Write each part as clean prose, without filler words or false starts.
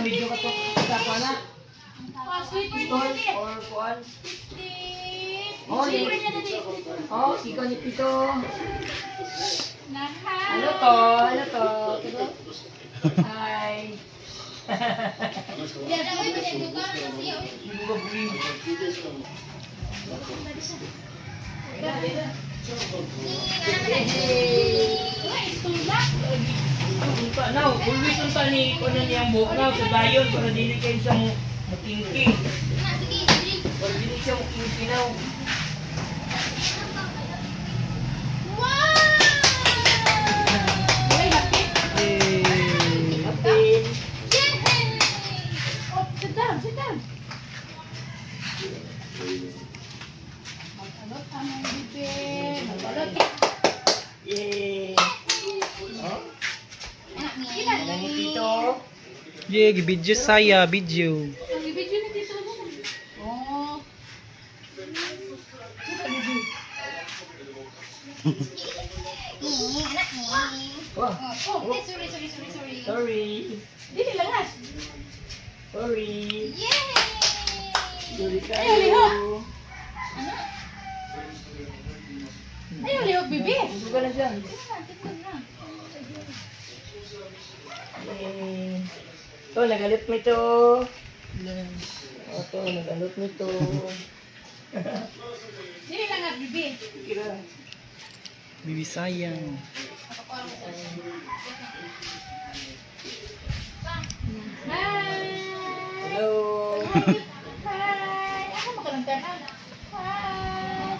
Video ka to sa kuan na. Oh, slipper niya Store dali. or kuan. Slip. Oh, Slipper niya dali. Oh, ikaw ni Pito. Naka. Ano to? Ano to? Hi. Yan, uy, binigyan ka na siya, uy. Uy, tulak. Unta now, always unta ni kuno niyang buhok now sa bayon para dili kayo siya mo mukingking. Na, sige, sige. Para dili siya mukingking now. Wow! Yay! Apil. Yay! Oh, sit down, sit down. Magbalot ang bibig. Magbalot. Yay. Oh, ano ni Tito? Yay, video saya, video. Ang bibig ni Tito mo. Oh. Wah, Oh, eh, sorry, sorry, sorry, sorry. sorry. Dili lang as. Sorry. Yay! Sorry Ay, kayo. lihok. Ano? Ayaw, lihok, bibi. Uso ka na siya. Tignan na. Yay. To, nagalit mo ito. Oh, to, nagalit mo ito. Dili lang at bibi. Kira. Bibi sayang. Hi! Hello. Hi! Ako makalangkan na. Hi!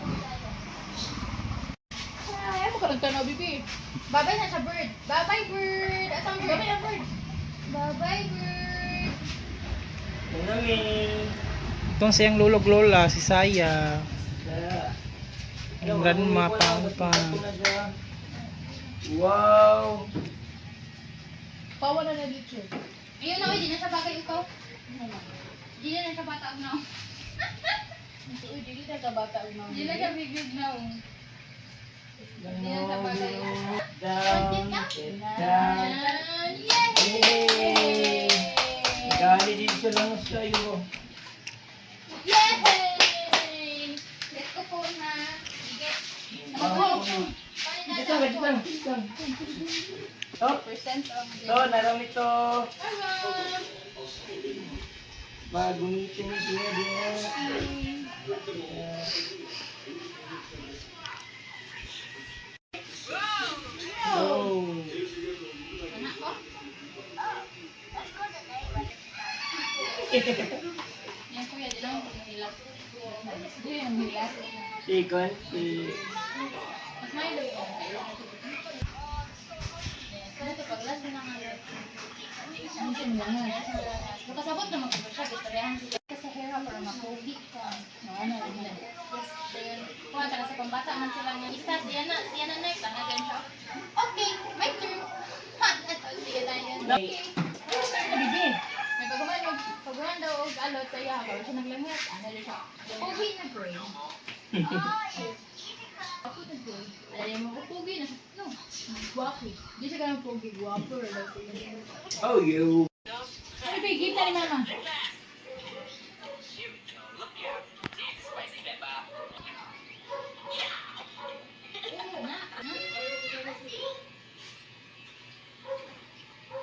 Hi! Ako makalangkan na, bibi. Babay na siya, bird. Babay, bird. Asang bird? Babay ang bird. Babay, bird. Ano mi? Itong siyang lulog lola, si Saya. Wala. Ang grandma, pang pa. Wow! Pawa na na dito. Ayun na, uy, di na siya bagay ikaw. Di na siya bata na. Uy, di na siya bata na. Di na siya bigig na. Di na siya bagay. Down, sit down. Yay! Yay! Gali dito sa langos tayo. Yay! Let's go phone ha. Sige. Wow. Dito lang, dito lang, dito lang. Oh, Percent ang to, naram ito. Hello! Bagumitin siya din. Oh. Anak ko? Yan kuya, di lang ako nahilak. Di yung hilak. Si Kon, si... Mas may loy. Ano to paglas na nga. Ano siya nga? Nakasabot na magkabot siya, istoryahan siya. Kasi hera para mapogi ka. Ano, ano. Then, kuha ka na sa pambata man sila nga. Isa, siya na next. Ang again siya. Okay, my turn. Ha, ato, sige tayo. Okay. Bibi. May pagkuman, pagkuman daw og alot sa iya, bago siya naglangas. Ano rin siya? Pogi na brain. Ako na brain. Alam mo, pogi na siya. No, guwapo. Di siya ganang pogi, guwapo. Oh, you. Ay, babe, kita ni mama.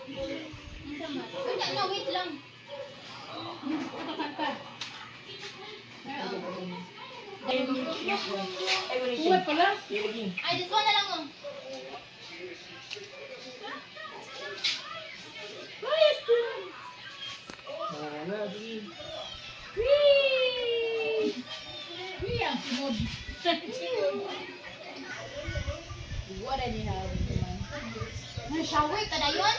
Wait, no, wait lang. Katakanta. Uwat pala. Ay, this one na lang oh. Ano, sige. Whee! Whee! Ang sunod. What any man. Shower ka na yun?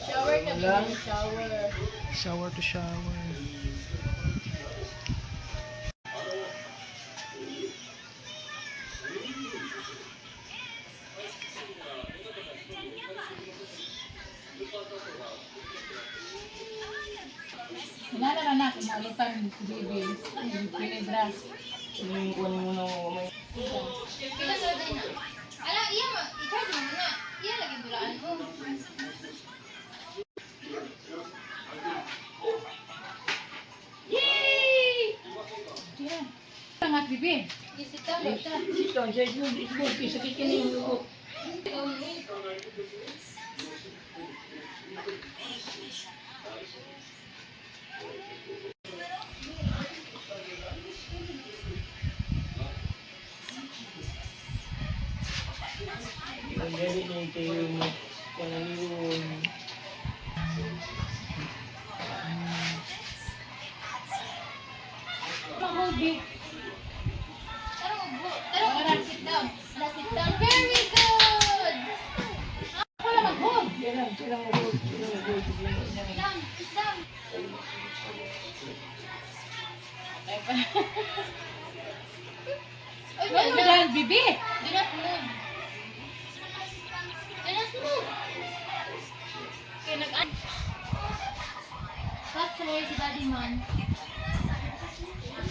Shower ka Wala. shower. Shower to shower. Wala na na kumalutan baby. Pinidra. Yung kunin mo na may... Pila sa na. Ala, iya ma, i-charge mo muna. Iya lagi bulaan mo. not, bibi. Sit down, sit down. Sit down, siya ismog, ismog. Sakit ka na yung lubot. Ang dali na kayo mo. Kanaliwon. Hold, bi. Tara, sit down. Sit down. Very good. Wala mag-hold. Yan lang, siya lang mag-hold. Siya lang mag-hold. Siya lang. Down, sit down. Oy, no, down, bibi. Do not move. Do not move. Okay, nag- Hot sorry si Daddy man.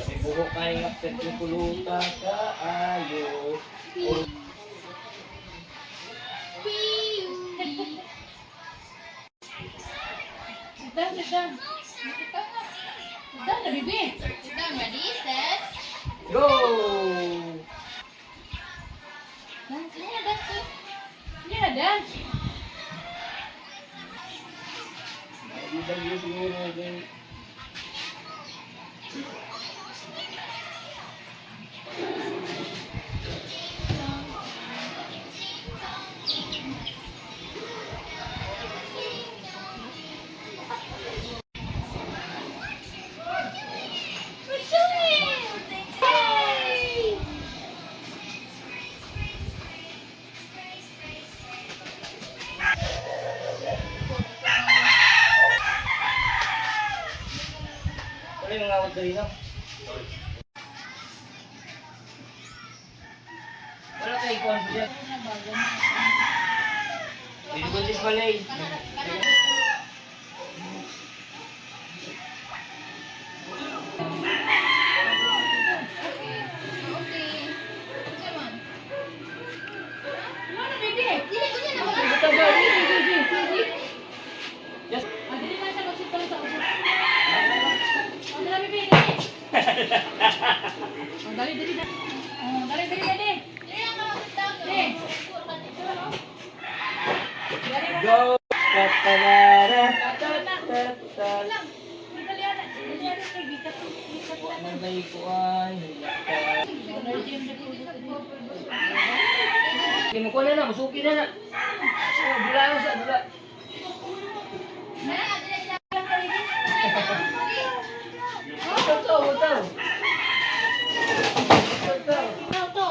May buhok kayo nga, pero kuluta ka ayo. Sit down, sit down. Sit down na. Sit down na, bibi. Sit down, ready, set. Go! Dance, yeah, dance. Yeah, dance. Hindi siguro kay We're doing it! Yay! Wala yung awat dali na. Wala kay confident. Hindi ko dis balay. Okay. Okay. Come on. Ano na, baby? Dili ko niya na wala. Sige, sige, sige. Yes. Ah, dili na siya mag-sit down sa upo. Oh, dali, baby, dali. Oh, dali, dali, dali. Oh, dali, dali, dali. Dili na ka mag-sit down. Dali. Go! Ta-ta-ra-ra, ta-ta-ta. Lang. Dali ana. Dali ana kay gikat gikat na. Ano ba yung kuwan? Hindi mo kuha na na, musuki na na. Oh, dula na sa dula. Ito, ito, ito. Ito, ito.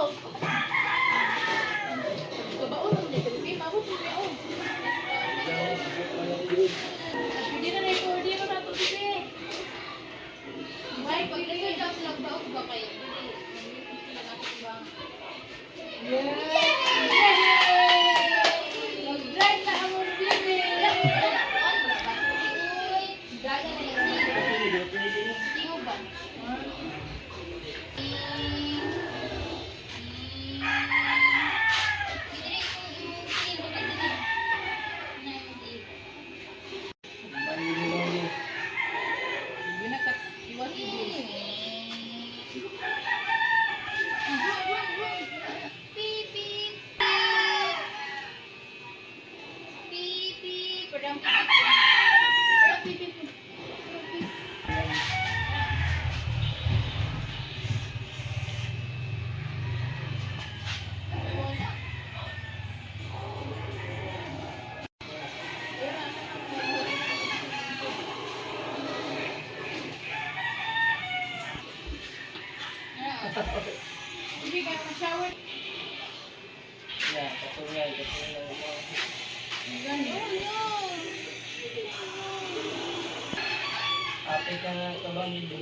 Mag-drive na ang bibi. Hindi ka shower. Yeah, katungay, katungay. Apit ka nga tabang dito.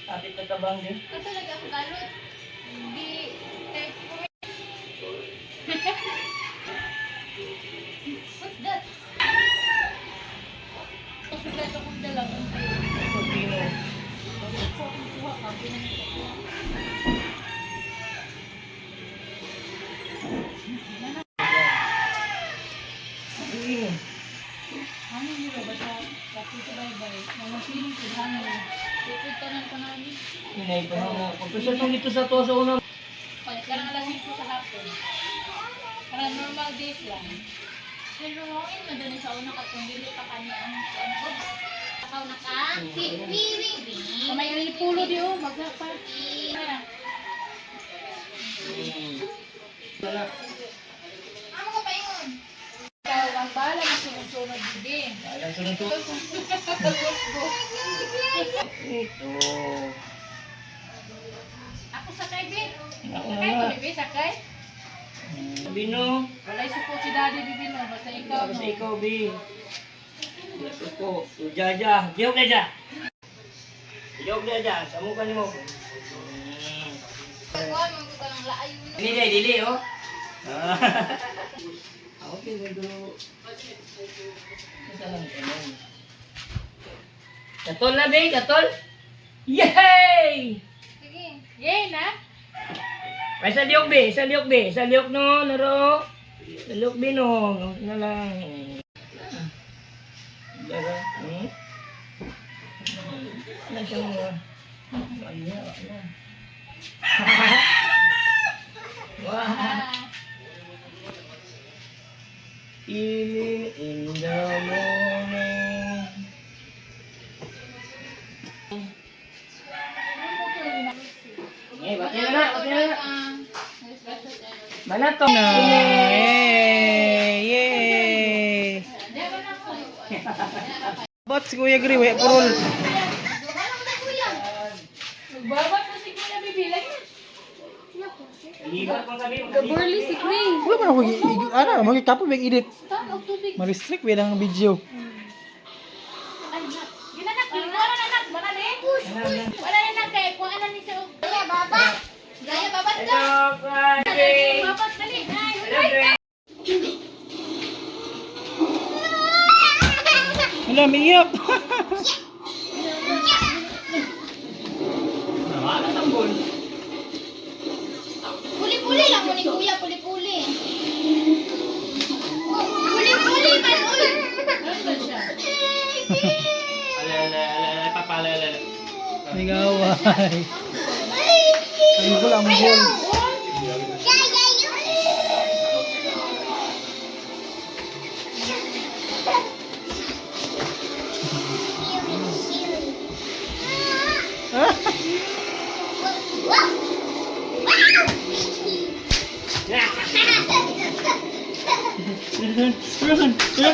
Apit ka tabang din. Talaga ang balot. Di, type 4. What's that? Sulat akong dalawa. Pagpino. Kuha ka, pinanito. Sige. Hangin nila ba sa kapito bye-bye? Mga feeling ko hangin. Sipod tanan pa namin. Inay pa mo. Pagpasya tong dito sa to sa una. Palit ka ng alas 5 sa hapon. Para normal days lang. Pero man doon sa una katong dili pa kani ang oops. Akaw na ka. Wi wi wi wi. Kamay ang pulo di oh, magpa. Wala. Amo ka paingon. Ikaw ang bala ng sunod-sunod bibi. Alam sunod to. Ito. Ako sakay bi. Ako Sakay ko na. bibi, sakay. Bino. Walay suko si daddy bibi no, basta ikaw Tapos no. ikaw, Bi. Yes, iko. Jaja. Giyok na dyan. Giyok na dyan. Sa mukha ni mo. Kuan man ko lang laayo no. Dili, dili, oh. Ah. Okay, medyo. Isa lang ganun. Katol na, Bi. Katol. Yay! Sige. Yay na. Ay, sa liyok, Bi. Sa liyok, Bi. Sa liyok, no. Laro. Sa liyok, Bi, no. Na lang. Laro. Ano siya mga... Wala, wala. Wow. Ah, Evening in the morning. Eh, bakit na na? Bakit na na? Manato. Na, yay! Yay! Bot si Kuya Gri, wala purol. Magbabat na si Kuya bibi lagi. Libat pang kami. Gaburli si Wala man ako, ano, magkikapo may edit. Tan og tubig. Ma-restrict ba ang video? Ay, na. Ginanak, wala na nak, wala na eh. Wala na nak kay kuan na ni siya og. Gaya baba. Gaya baba daw. Hello, Friday. Babat dali. Ay, Hello, Gray. Wala, umiiyak. Wala tambol. Puli-puli lang mo ni kuya, puli-puli. Puli-puli man uy. Ano ba siya? Ala, ala, ala, ala, papa, ala, ala, ala. May gaway. Ang gol, ang gol. Run, run, run.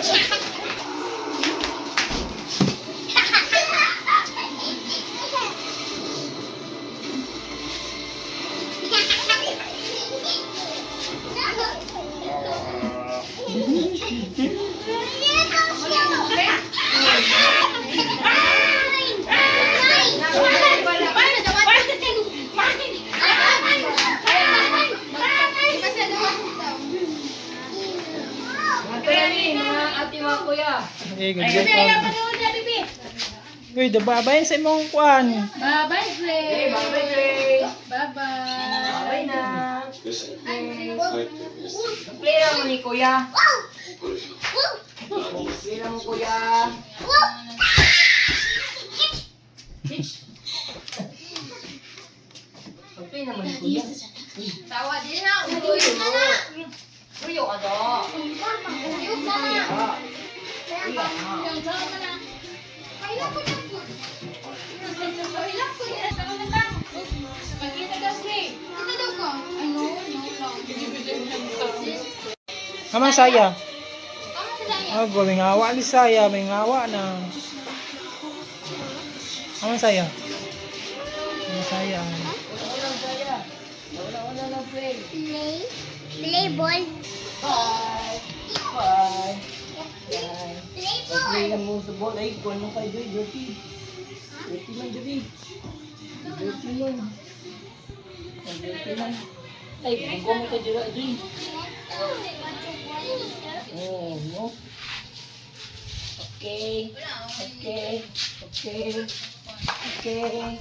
Mga kaya mga ate, mga kuya. Eh, good Bibi, job. ayaw pa doon niya bibi. Uy, dababayan sa imong kuan. Bye-bye, Hey, Gray. bye-bye, Gray. Bye-bye. Bye na. Play lang mo ni kuya. Play lang mo, kuya. Play naman ni kuya. Tawa din na, uyo na na. Kuyo ka do. Uyo na na. Ah. Yung tawa na. Kailan ko na po. Kailan ko na. Tawa na tang. Magkita daw, Gray. Ito daw ko. Ano? No, no. Ama saya. Tama sila yan. Oh, may ngawa ni saya, may ngawa na. Ama saya. Ama saya. Wala saya. Wala, wala lang play. Play. Play ball. Bye. Bye. Bye. Play Play lang mo sa ball. Ay, kuwan mo kay Joy. Dirty. Dirty man, Joy. Dirty man. Ay, dirty man. Ay, bugo mo kay Joy. Joy. Oh, no. Okay. Okay. Okay. Okay.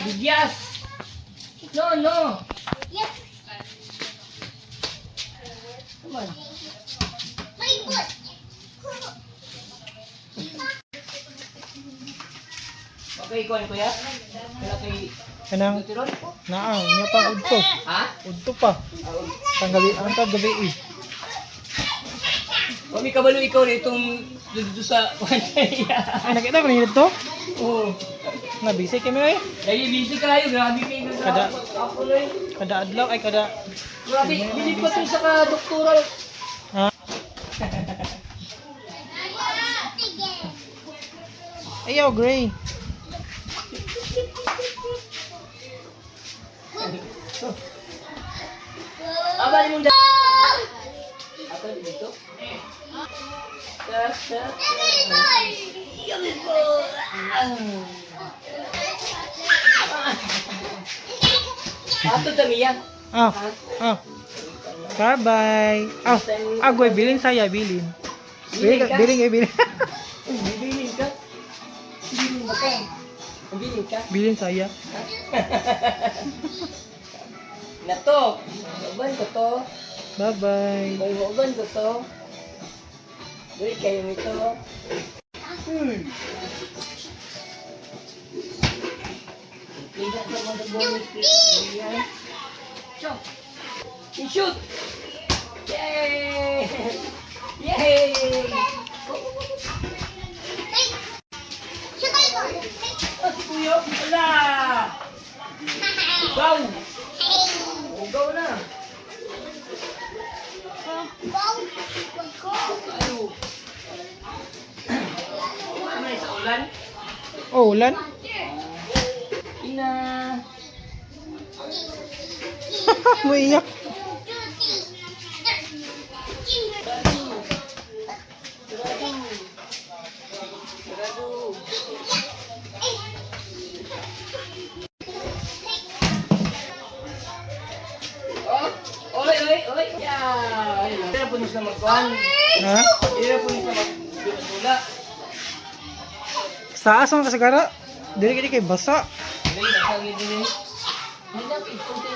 Bigyas! No, no! Yes. Come on. May Okay, kuan kuya. Wala kay Kanang tiron? naa, nya pa udto. Ha? Udto pa. Ang gabi, ang tag gabi eh. Kami kabalo ikaw na itong dito sa kuan kaya. Ay, nakita ko ninyo dito. Oo. Na busy kami ay. Lagi busy kayo, grabe kayo. Kada- Ako lang. Kada adlaw ay kada Grabe, bilib pa to sa ka-doktora. Ha? Ayaw, Gray. Aba, mong da... Ato, dito? Ta, ta, ta. Yummy po! Ato, tamiya. Ah, ah. Bye-bye. Ah, agoy, bilin saya, bilin. Bilin, ka- bilin, eh, bilin. Bilin ka? Bilin ba ka? Bilin ka? Bilin saya. Nato! Uban ko to. Bye-bye. May uban ko to. Uy, kayo nito. Hmm. Tidak sa mga bonus. Shoot! Yay! Yay! Oh, si Kuya! Wala! Ugaw! Ugaw na! Ayo! Ano na sa ulan? Oh, ulan. Ina! Muiyak. Sarado! Sarado! Sarado! Oh! Oy, oy, oy! Yeah! Ira po na magkuhan. Ha? Ira po na magdula. Sa asa man kasagara? Dili kay kay basa. Dali, nasa gid din. May lapid, konti.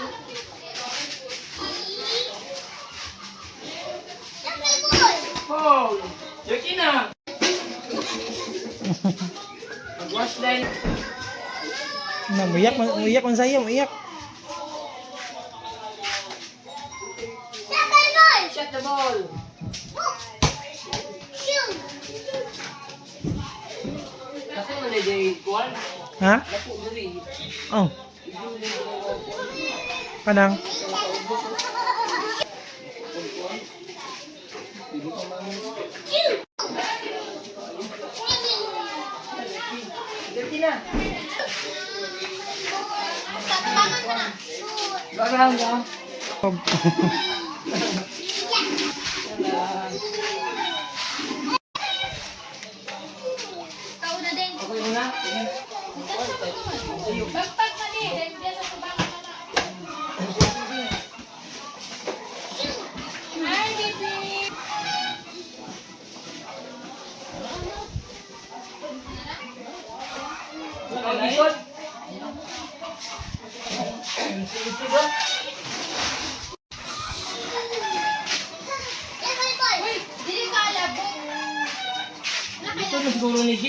Oh! Jackie na! Mag-wash din. Na muiyak man, muiyak man saya, muiyak. Shut the ball! Ako man na jay kuwan. Ha? Lapo diri. Oh, kanang Dirty na. Barang ka. Og. Tao na din. Okay mo na. Bagpag na din. Dahil diyan sa tubangan ka na. Hi, baby! Ang likod. Sige, Uy, dili ka alabok. Gusto mo siguro ni G.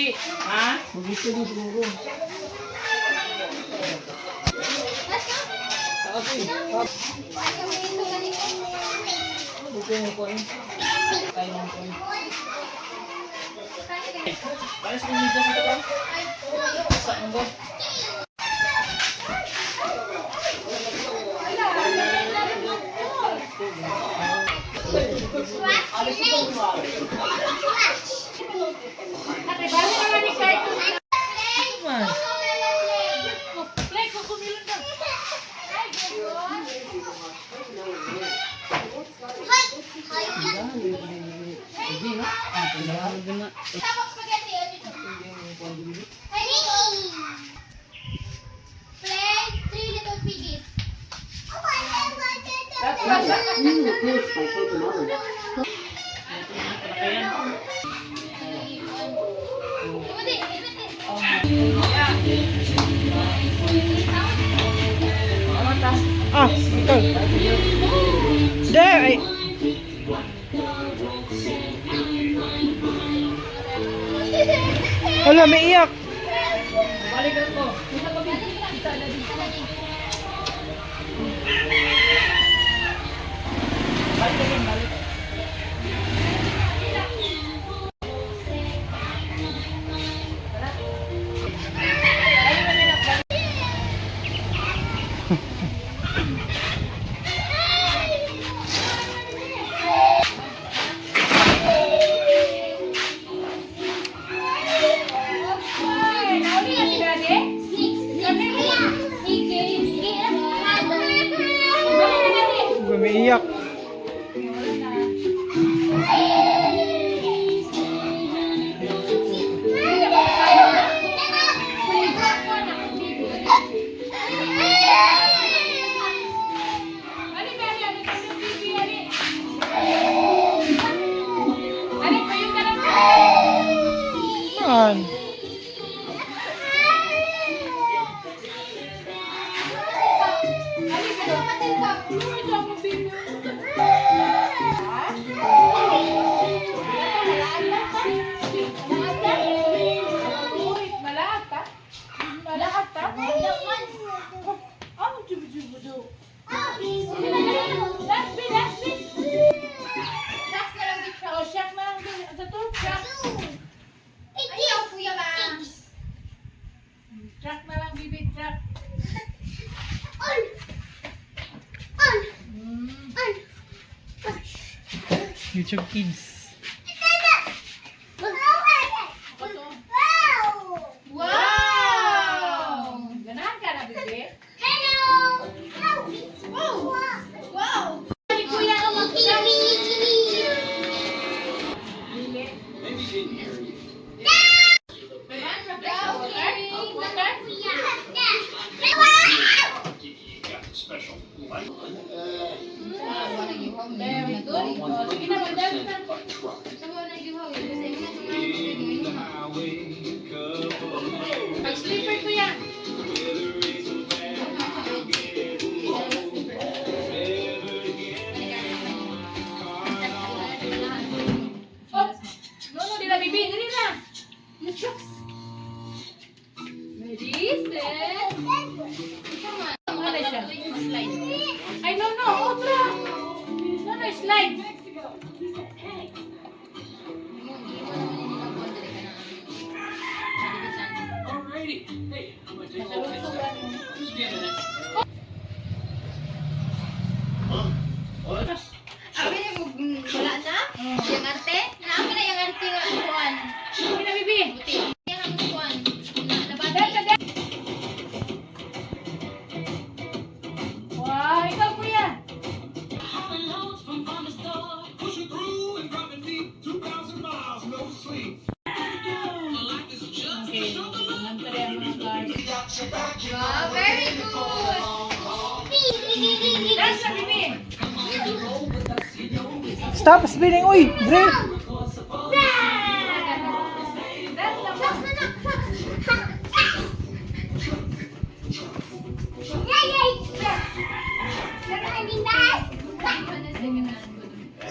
Ha? Gusto mo siguro. Taas eh. Gusto mo ko eh. Tayo mo ko eh. Pares kong dito sa ito. Saan ba? Ate, bago naman ni cartoon. Play, kukumilon ka. Ay, gano'n. Tawag spaghetti, oh, dito. Play Three Little Piggies. Tumati, tumati. Ah, ito. De, ay. Hala, may iyak. Balik ko. Kita ko kita na dito. Balik ka balik. Umiiyak. Saan? Truck na lang, bibi, truck. YouTube Kids. Wow! Ganahan ka na, bibi? Very good. Oh, sige na, mag-dance na. Pag-slipper, kuya. Oh, no, no, di na, bibi. Dili na. Ready, set. Ano siya? Ay, no, no. Otra. No, no, slide. Alrighty. Hey, I'm gonna take a look at that. Just be a minute. Wala na? Yang arte? Naami na yung arte nga kuan. Sige na, bibi. Buti. Yang ang kuan. Na nabati. Dance, dance. Wow, ikaw, kuya. Pushing through and dropping deep, 2,000 miles, no sleep. Okay, nantari ang mga cars. Wow, very good. Dance na, bibi. Stop spinning! Uy! Dre! Dance na.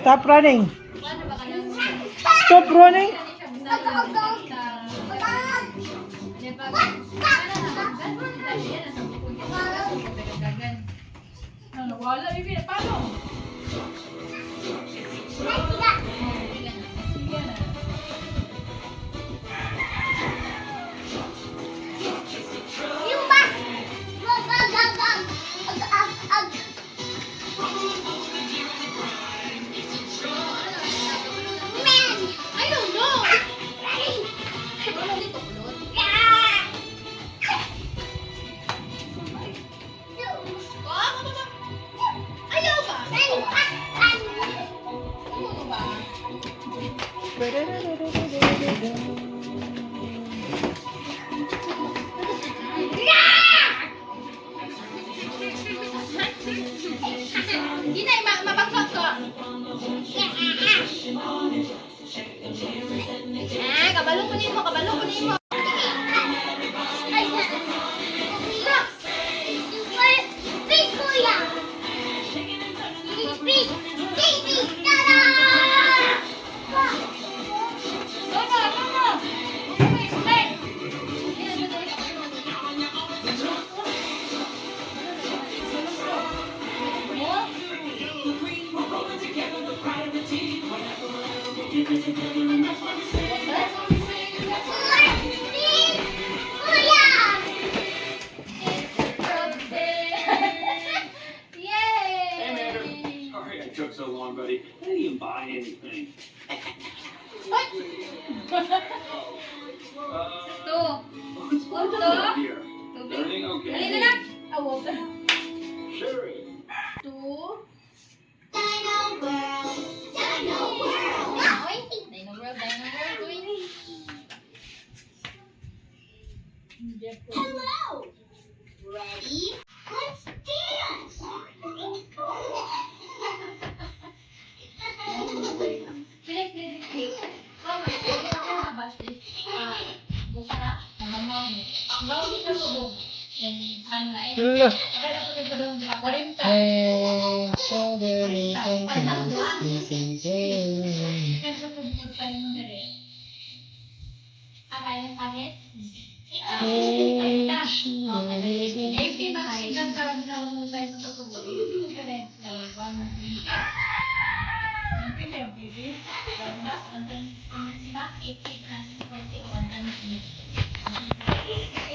Stop running! Stop running! Ano, wala, bibi. Paano? Sige na. I don't know. Ayaw ba? Ano ba? Hindi na, mabagsak ko. Ah, kabalo ko nimo, kabalo ko nimo. No, no, no, no. Ano, slide. get together, and that's why we sing. That's why we sing. That's why we sing. Yay! Hey, man. Sorry I took so long, buddy. I didn't even buy anything. Two. What's Water. up here? Tubig. Everything okay? Dali na lang. Ah, water. Sherry. Two. Dino World, Dino World. Oy, Dino World, Dino World, uy. Hello. Ready? Let's dance. Pilit, pilit, pilit. Oh, my God. Ako na ba siya? Ah, buka. Hala. Hey, strawberry and cream. Hey, strawberry.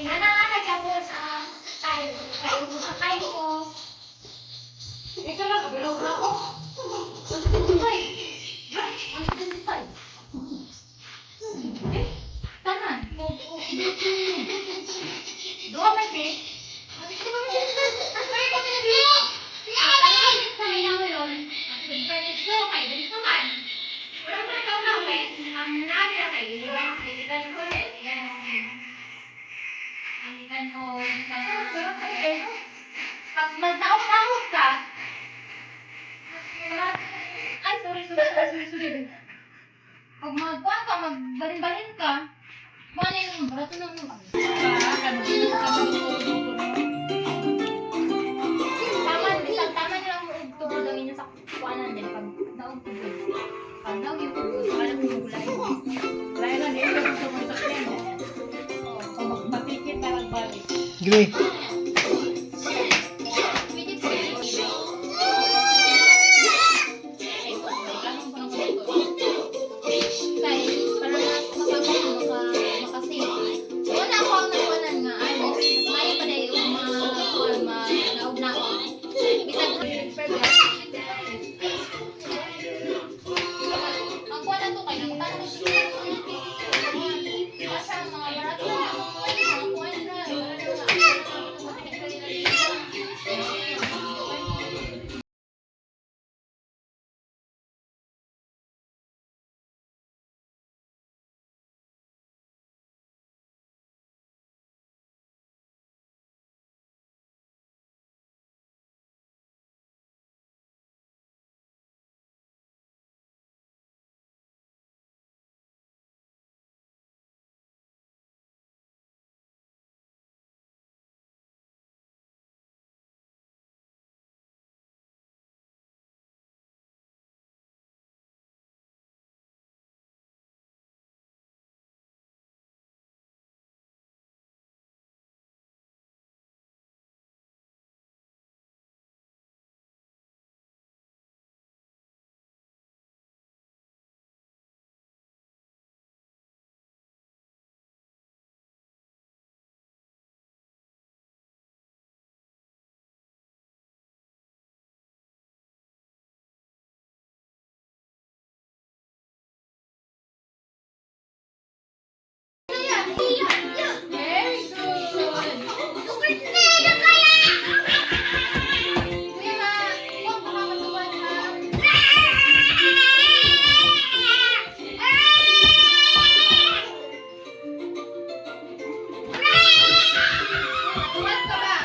Ina na nga nagkapos ang kayo. Kayo ko. Kayo ko. Ikaw lang, kabilaw na ako. 125. 125. Eh, tanan. Duha man, be. Pag magnaog-naog ka, ay, sorry, sorry, sorry, sorry, sorry. Pag magkuhan ka, magbalin-balin ka, mga na yung barato na mo. Tama, bisag tama na lang mo og tubod ang inyong sa kuanan din pag naog tubod. Pag naog yung tubod, wala mo gulay. Gre. Pwede po. Kay, para mas makabot, makasave. So, wala ako ang nakuanan nga, ay, mas maayo pa dahil yung mga kuan, mga naog-naog. Bisag, ang kuan na to kay nakatalo ko siya. Asa ang mga barato na mga kuan na, wala na. Very good. Super kaya! Kuya ma, huwag baka matuwan ha. Matuwan ka ba?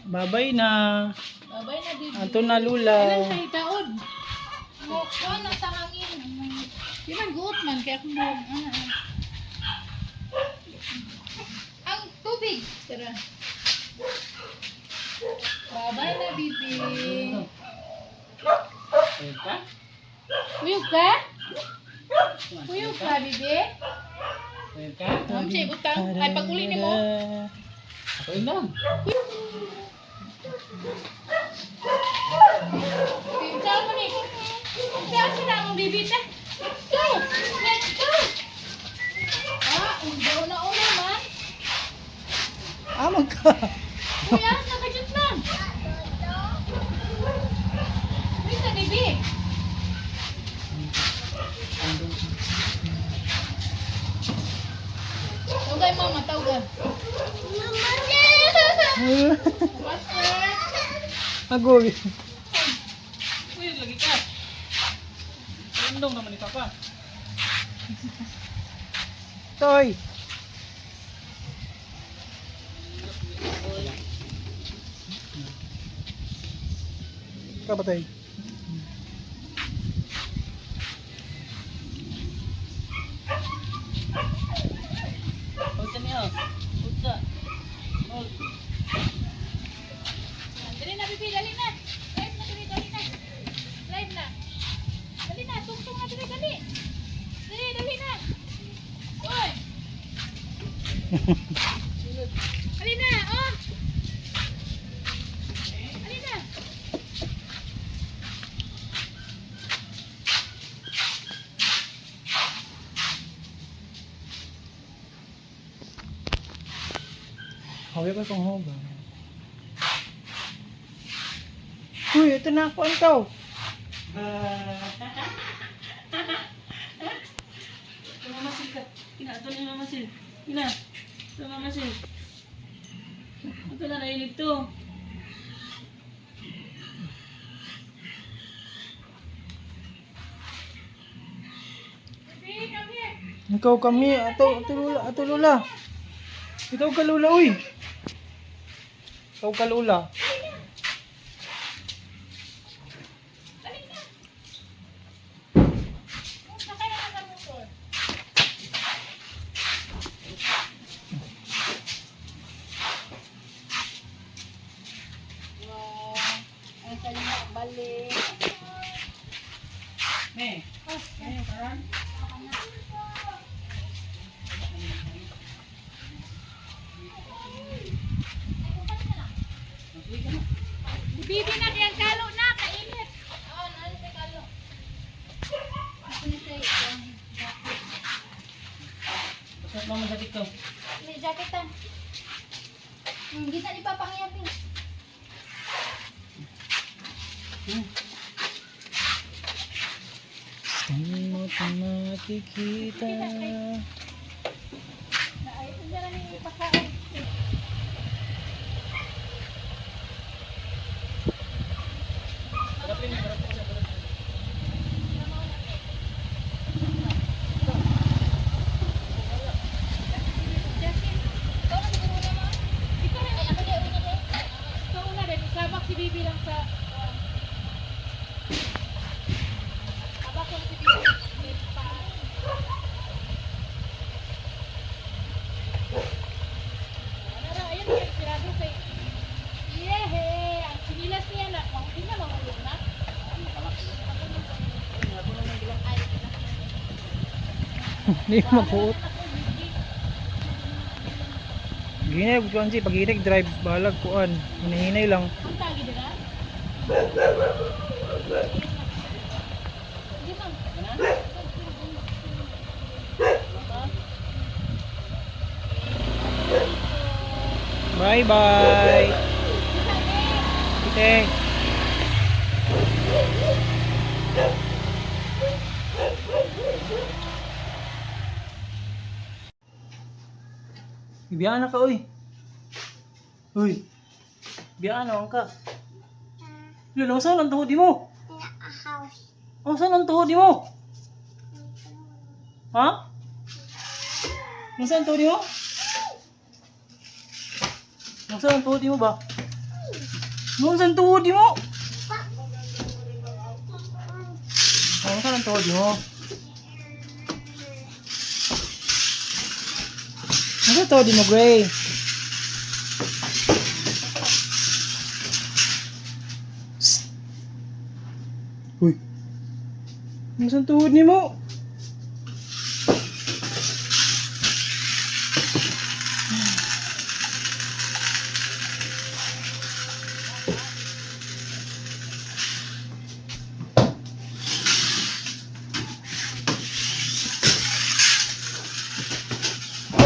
Babay na. Babay na, bibi. Ato na lula. Ilan sa itaon? Mukha na sa hangin. Di man guot man, kaya akong buhok. Ano, ano. Ang tubig. Tara. Babay na, bibi. Pwede ka? Kuyog ka? Kuyog ka, bibi? Pwede ka? Ma'am, siya utang. Ay, pag-uli ni mo. Ako yun lang. Saan mo ni? Saan sila ang bibi ta? Let's go! Let's go! Ah, undaw na una man. Ah, magka. Kuya, nakajut lang. Wait na, bibi. Tawagay, mama, tawagay. Master! Agoy. Uy, lagi ka. Random naman ni Papa. Toy. Ikaw ba, Toy? Hold sa niya. Hold sa. Hold. Dali na, bibi, dali na. Drive na, dali, dali na. Drive na. Dali na, tungtong na, dali, dali. Dali, dali na. Uy! Dali na, oh! Dali na. Hawi ko itong hoga. Uy, ito na ako. Ano Ito Mama Sil ka. Ina, ito na yung Mama Sil. Ina, ito Mama Sil. Ito na, nailig to. Bibi, come here. Ikaw kami. Ato, ato lula. Ato lula. Ikaw ka lula, uy. Ikaw ka lula. Dali na. Oh, sakay na sa motor. Wow. Ang salima, balik. Me. Me, karan. Bibi na kaya kalo na, kainit. Oo, naan sa kalo. Ako na sa jacket. Basta mama sa TikTok. May jacket ah. Hindi na ipapangyapi. Saan mo ito makikita? Ay, hindi na ni ipakain. Jacket. Ikaw na siguro una, ma. Ikaw na, ako na una ko. Ikaw una rin, sabak si Bibi lang sa... Sabak lang si Bibi. May pa. Ano, ayun, kay sirado kay... Yehe! Ang sinilas niya na, hindi na mahulog na. Hindi mabuot. Ginay, kuan si pag drive balag kuan. Hinahinay lang. Ang tagi dira? Hindi ma'am. Bye bye. Kite. Bibiyaan na ka, uy. Uy. Biyaan na ka. Lolo, saan ang tuhod mo? Oh, saan ang tuhod mo? Ha? Nasaan ang tuhod mo? Nasaan ang tuhod mo ba? Noon saan tuhod mo? Oh, saan ang tuhod mo? Ano tuhod mo, Gray? Psst. Uy. Ano saan tuhod ni mo?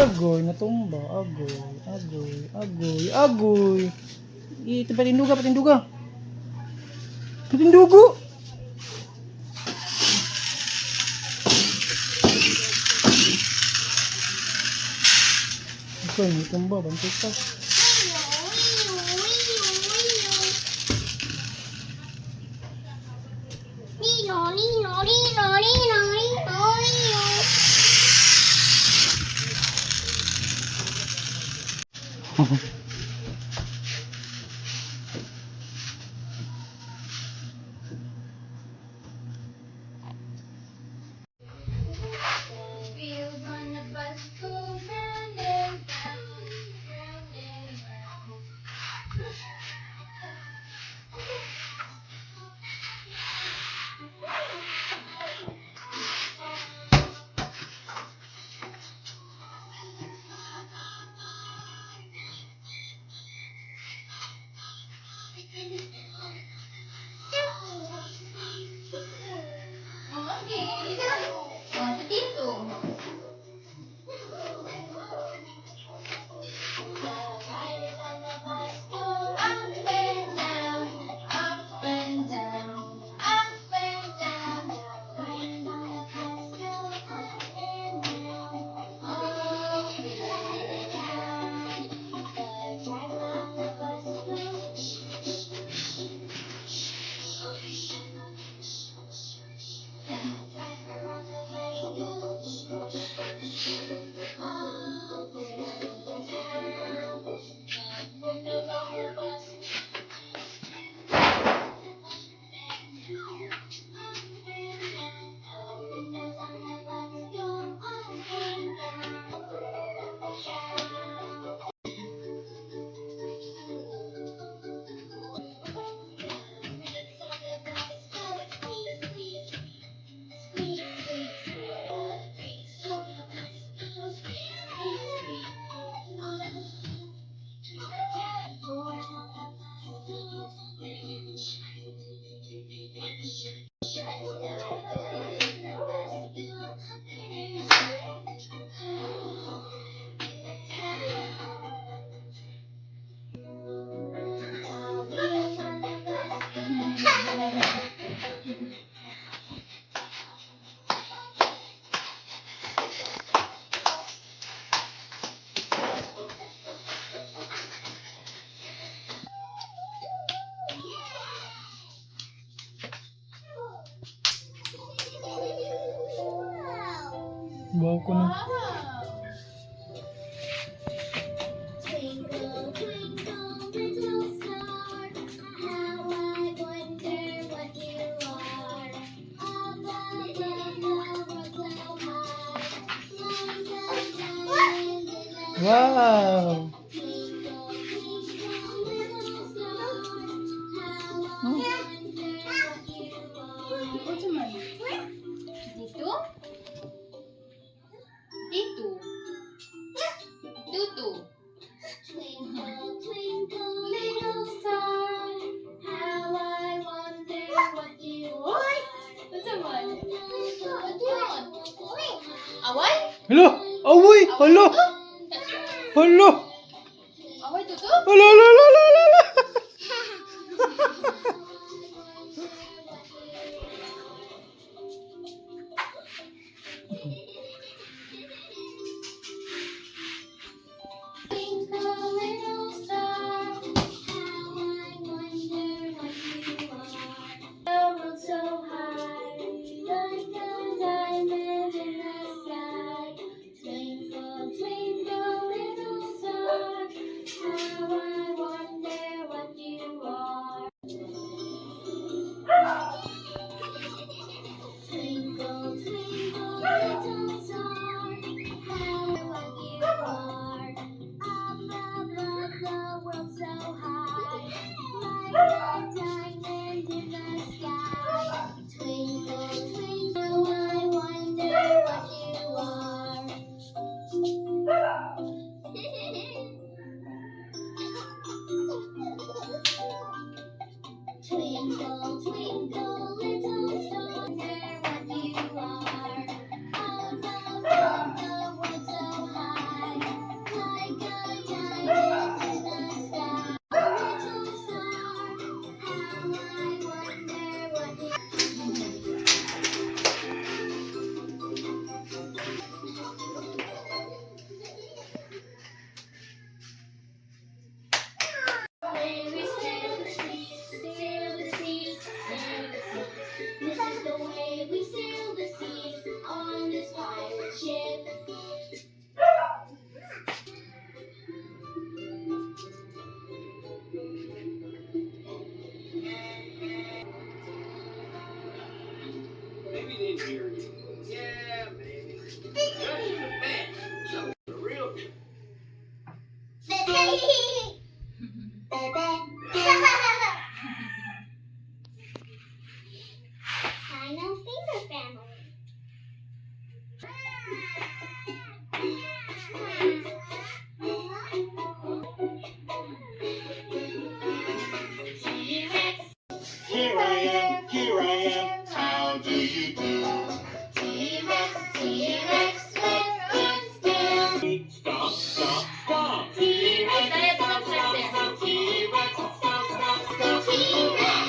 Agoy, natumba. Agoy, agoy, agoy, agoy. Ito, patinduga, patinduga. Patindugo! Agoy, natumba. Bantay ka. Nino, Nino, Nino, Nino, Nino, Nino. Wheels on the bus go round and round, round and round. Oh, okay. Oh, sa tito. Up and down, up and down, up and down. Up and down, all the time. The driver of the bus goes. The driver of the bus goes. All through the town. The windows on the bus. Wow ko na. Twinkle, twinkle, little star, how I wonder what you are. Up above the world so high, like a diamond in the Wow! Twinkle, twinkle, little star, how I wonder what you are. Unsa man? Dito? Dito. Tutu. Twinkle, twinkle, little star, how I wonder what you are. Unsa man? Away? Hello! Awoy! Hello! Hello! Away tutu? Hello, hello, hello, hello, hello! Twinkle, little star, how I wonder what you are. The world so high, like a diamond in the sky. Twinkle, twinkle, little star, how I wonder what you are. Bebe. Dino Finger Family. T-Rex. Here I am, how do you do? T-Rex, T-Rex, let's dance, dance. Stop, stop, stop. T-Rex, stop, stop, stop. T-Rex, stop, stop, stop. T-Rex.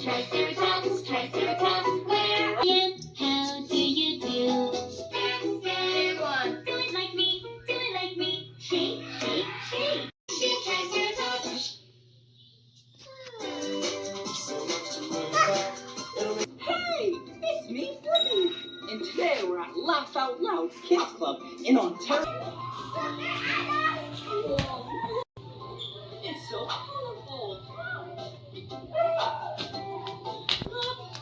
Triceratops, Triceratops, where are you? How do you do? Dance, dance. One. Do it like me, do it like me. Shake, shake, shake. Shake, Triceratops. Hey, it's me, Blippi! And today we're at Laugh Out Loud Kids Club in Ontario. Whoa. It's so colorful.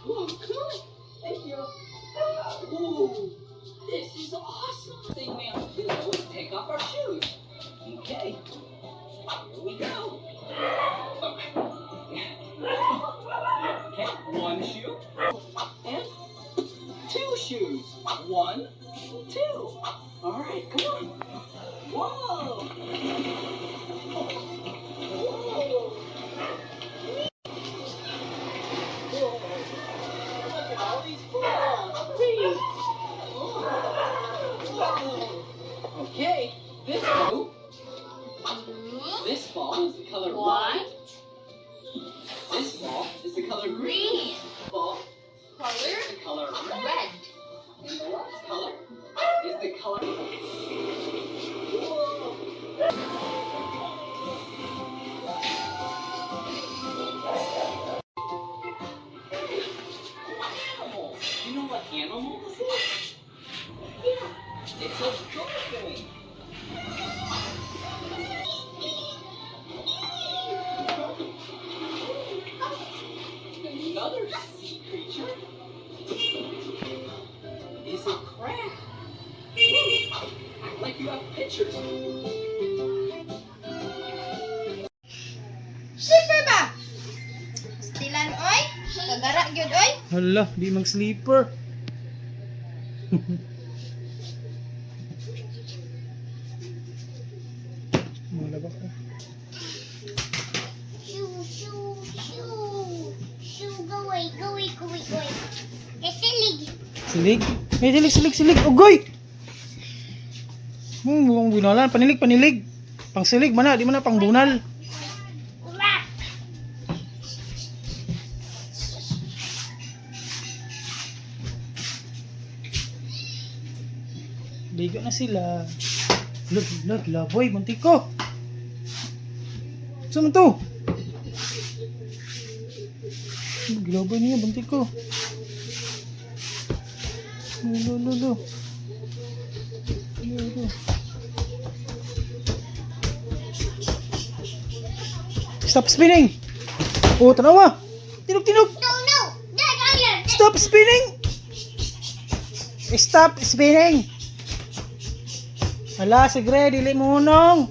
Whoa, come on. Thank you. Ooh, this is awesome. Thing we have to do is take off our shoes. Okay, here we go. Okay, one shoe and two shoes. One, two. All right, come on. Whoa. Whoa. Whoa. Look at all these balls. Whee. Whoa. Okay, this blue, Blue, this ball is the color white. white, This ball is the color green. green. Ball Color, is the color red. red. And the last color is the color. Whoa. Hey, animal. You know what animal this is? Yeah, it's a dolphin. Another sea creature is a crab. Act like you have pictures. Slipper ba? Stilan oy? Kagara gyud oy? Hala, di mag-sleeper. Mga laba ko. Shoo, shoo, shoo. Shoo, go away, go away, go away, go away. Kasilig. Silig. May silig, silig, silig. Ugoy! Buong binalan. Panilig, panilig. Pangsilig man na, di man na pangbunal. Wrap. Ligo na sila. Look, look, laboy, muntik ko. Saan man to? Gilaboy niya, buntik ko. Lo, lo, lo. Lo, lo. Stop spinning! Oh, tanawa! Tinog, tinog! No, no. Dad, I am. Stop spinning! Stop spinning! Hala, sigre, dili mo hunong.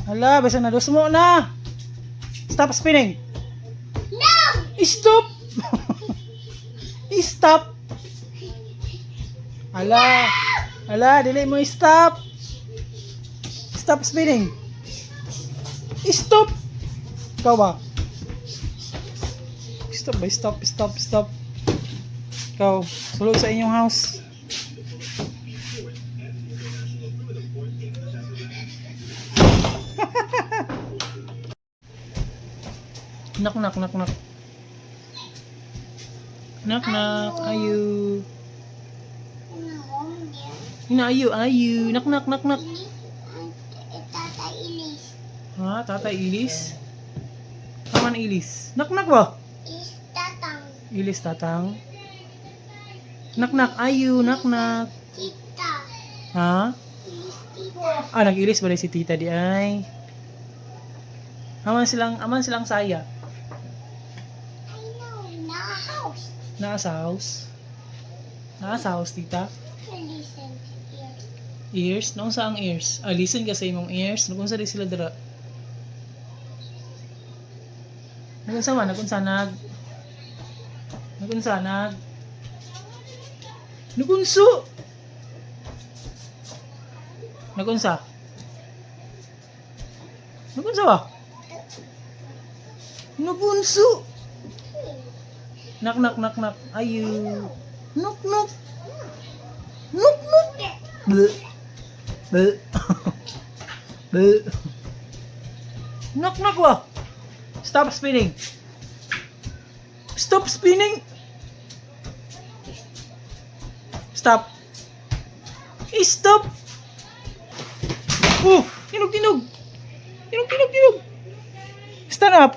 Hala, basta nadus mo na. Stop spinning. No! Stop! Stop! Hala, hala, dili mo stop. Stop spinning. Stop! Ikaw ba? Stop ba? Stop, stop, stop. Ikaw, sulod sa inyong house. Knock, knock, knock, knock. Knock, knock. Ayu. Ina, ayu, ayu. Knock, knock, knock, knock. Ilis. Tata Ilis. Ha, tatay Ilis? Tama na Ilis. Knock, knock ba? Is tatang. Ilis, tatang. Knock, knock. Ayu, knock, knock. Tita. Ha? Ilis tita. Ah, nag-ilis ba si tita di ay? Aman silang saya. I know. Na house. Naa sa house. Naa sa house, tita? Listen. Ears. Ears? Naunsa ang ears? Ah, listen ka sa imong ears. Nagunsa di sila dira? Nagunsa man? Nagunsa nag? Nagunsa nag? Nagunso! Nagunsa? Nagunsa ba? Nagunso! Knock, knock, knock, knock. Ayu. Knock, knock. Knock, knock. Bleh. Bleh. Bleh. Knock, knock ba? Stop spinning. Stop spinning. Stop. Eh, stop. Oh, tinog, tinog. Tinog, tinog, tinog. Stand up.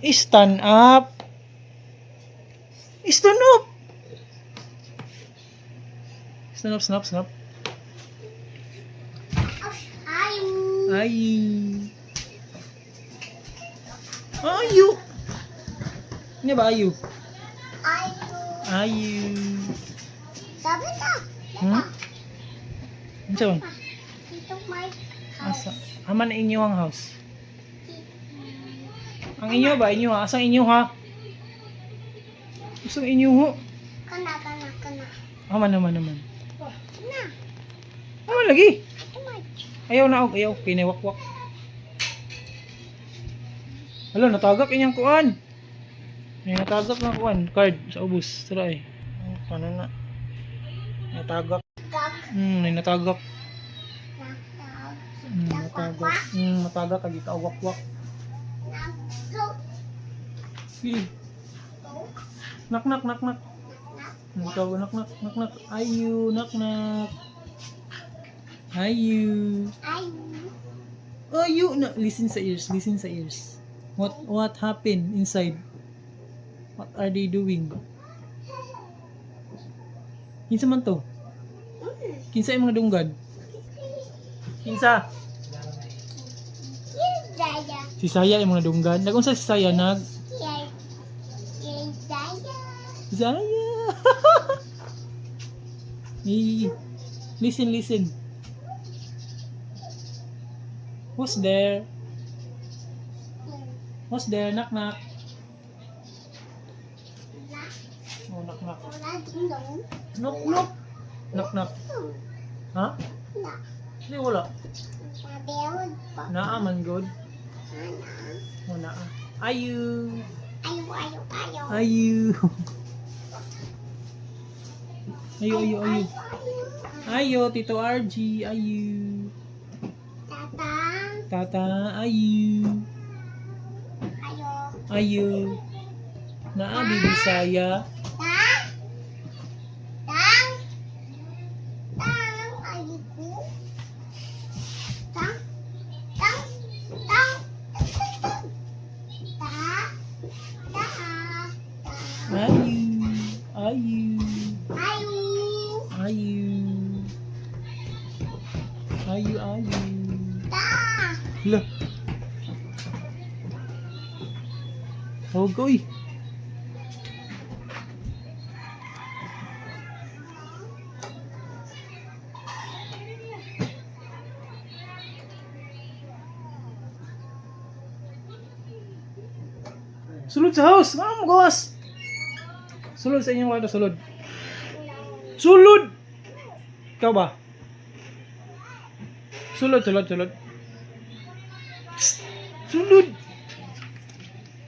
Stand up. Stand up. Stand up, stand up, stand up. Ayu. Ay. Ayu. Ano ba ayu? Ayu. Ayu. Sabi na. Hmm? Ano siya? Dito may house. Asa? Ama na inyo ang house. Ang inyo ba? Inyo ha? Asang inyo ha? Asang inyo ho? Kana, kana, kana. Aman naman naman. Na. Aman lagi. Ito may. Ayaw na og ayaw. Kiniwakwak. Hala, natagak inyang kuan. May natagak na kuan. Card sa ubos. Tara eh. Oh, paano na? Natagak. Gag. May natagak. Nag. Natagak. Natagak. Kagi ka wakwak. Nag. Go. Sige. Go. Knock, knock, knock, knock. Knock. Ikaw, knock, knock, knock, knock. Ayu, knock, knock. Ayu. Ayu. Ayu. No, listen sa ears. Listen sa ears. What happened inside? What are they doing? Kinsa man to? Kinsa yung mga dunggan? Kinsa? Daya. Si Saya yung mga dunggan. Nagunsa si Saya nag? Yay. Yay, daya. Saya! Eh, listen, listen. Who's there? Who's there? Knock, knock. Oh, knock, knock. Wala ding dong. Knock, knock. Knock, knock. Ha? Na. Hindi, wala. Nabewag pa. Naa man good. Ana. Oh, naa. Ayu. Ayo, ayo, ayo. Ayu. Ayu, ayu, ayu. Ayo, Tito RG. Ayu. Tatang. Tata, ayu. Ayo. Ayu. Naa, Bibi Saya. Ta. Tang. Tang. Ayo ko. Tang. Tang. Tang. Tang. Tang. Ta. Ta. Ta. Ayu. Ayu. Ayo. Ayu. Ayu, ayu. Ta. Lah. Tawag ko, uy. Sulod sa house! Ano mo gawas? Sulod sa inyong kwarto, sulod. Sulod! Ikaw ba? Sulod, sulod, sulod. Psst! Sulod!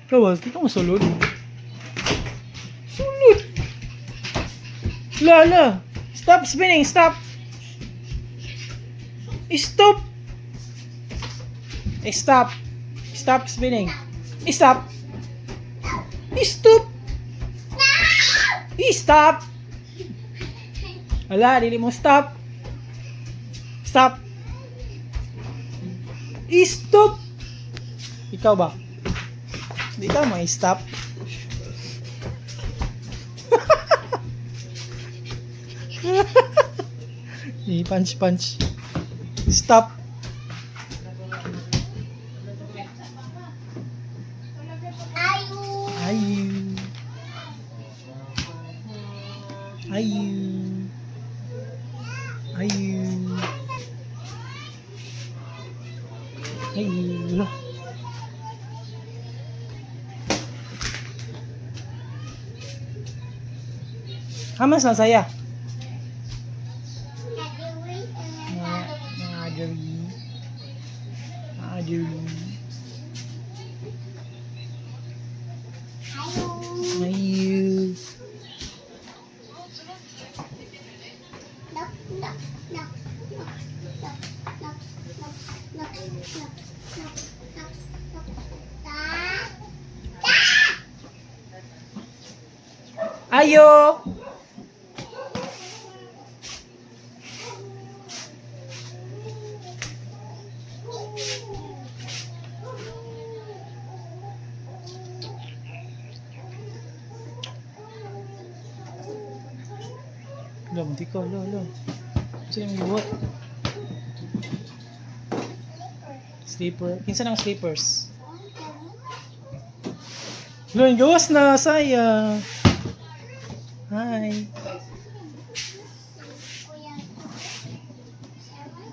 Ikaw ba? Di ka mo sulod? Sulod! Lala! Stop spinning! Stop! Stop! Stop! Stop spinning! Stop! Stop! Stop! Wala, dili mo stop. Stop. Stop. Ikaw ba? Hindi ka may stop. Eh, punch, punch. Stop. Ayo. Ayu. Ayu. Ayu. Ayu. Lah. Hamas na saya. Mga adiri. Mga adiri. Ayu. Ayo. Lo, muntik ko, lo, lo. Sino yung gibuhat? Sleeper. Kinsa nang sleepers? Lo, yung gawas na, saya. Hi.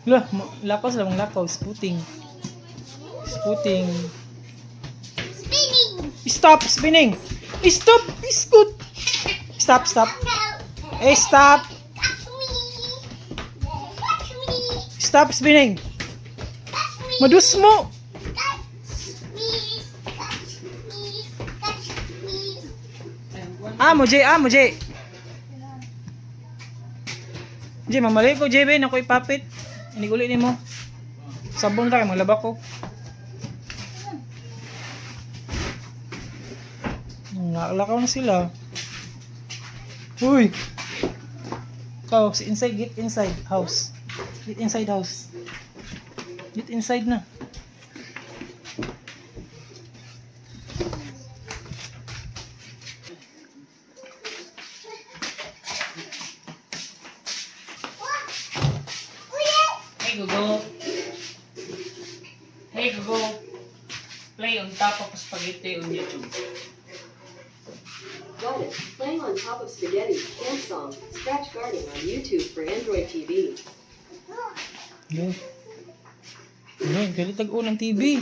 Lo, lakaw sila mong lakaw. Spooting. Spooting. Spinning. Stop spinning! Stop! Scoot! Stop, stop. Eh, stop! Touch me. Touch me. Stop spinning! Touch me. Madus mo! Touch me. Touch me. Touch me. Amo, Jay. Amo, Jay. Jay, mamali ko, Jay, ben. Ako ipapit. Iniguli ni mo. Sabon ta kay malaba ko. Nakalakaw na sila. Uy! Ikaw, si inside, get inside house. Get inside house. Get inside na. Hey Google. Hey Google. Play on top of spaghetti on YouTube. Got it. Playing on top of spaghetti, camp song, scratch garden on YouTube for Android TV. Yo. Ano, galit tag-on ng TV.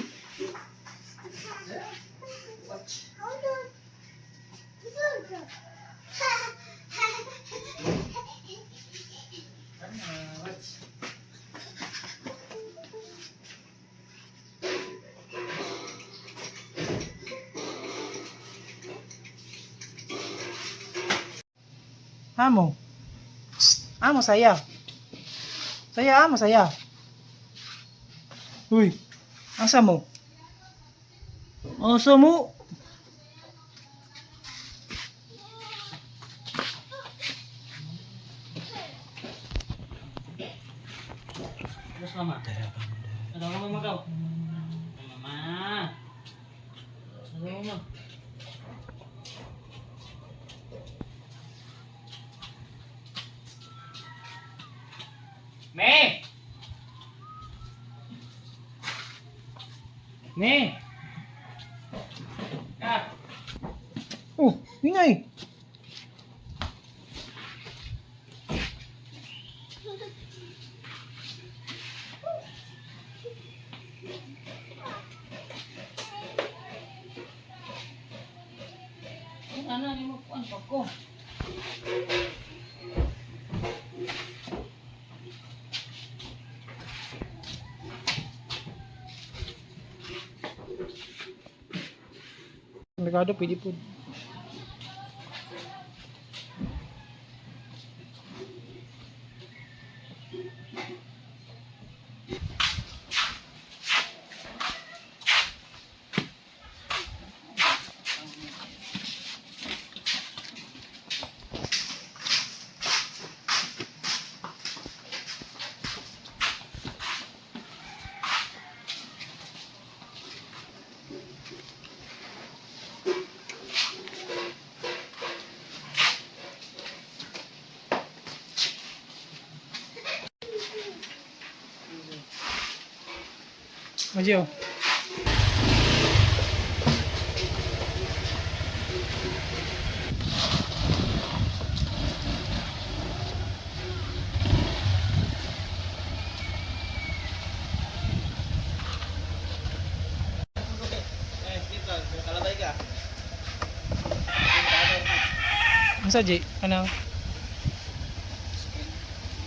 Amo. Psst, amo saya. Saya amo saya. Uy, asa mo? Asa mo? Terus mama. Ano ka mama kau? Mama. Ano mama? Me. Me. Ah. Oh, ingay. Ano ni mo kuan pa ko? Merkado pwede po. Maji oh. Unsa, Jay? Ano?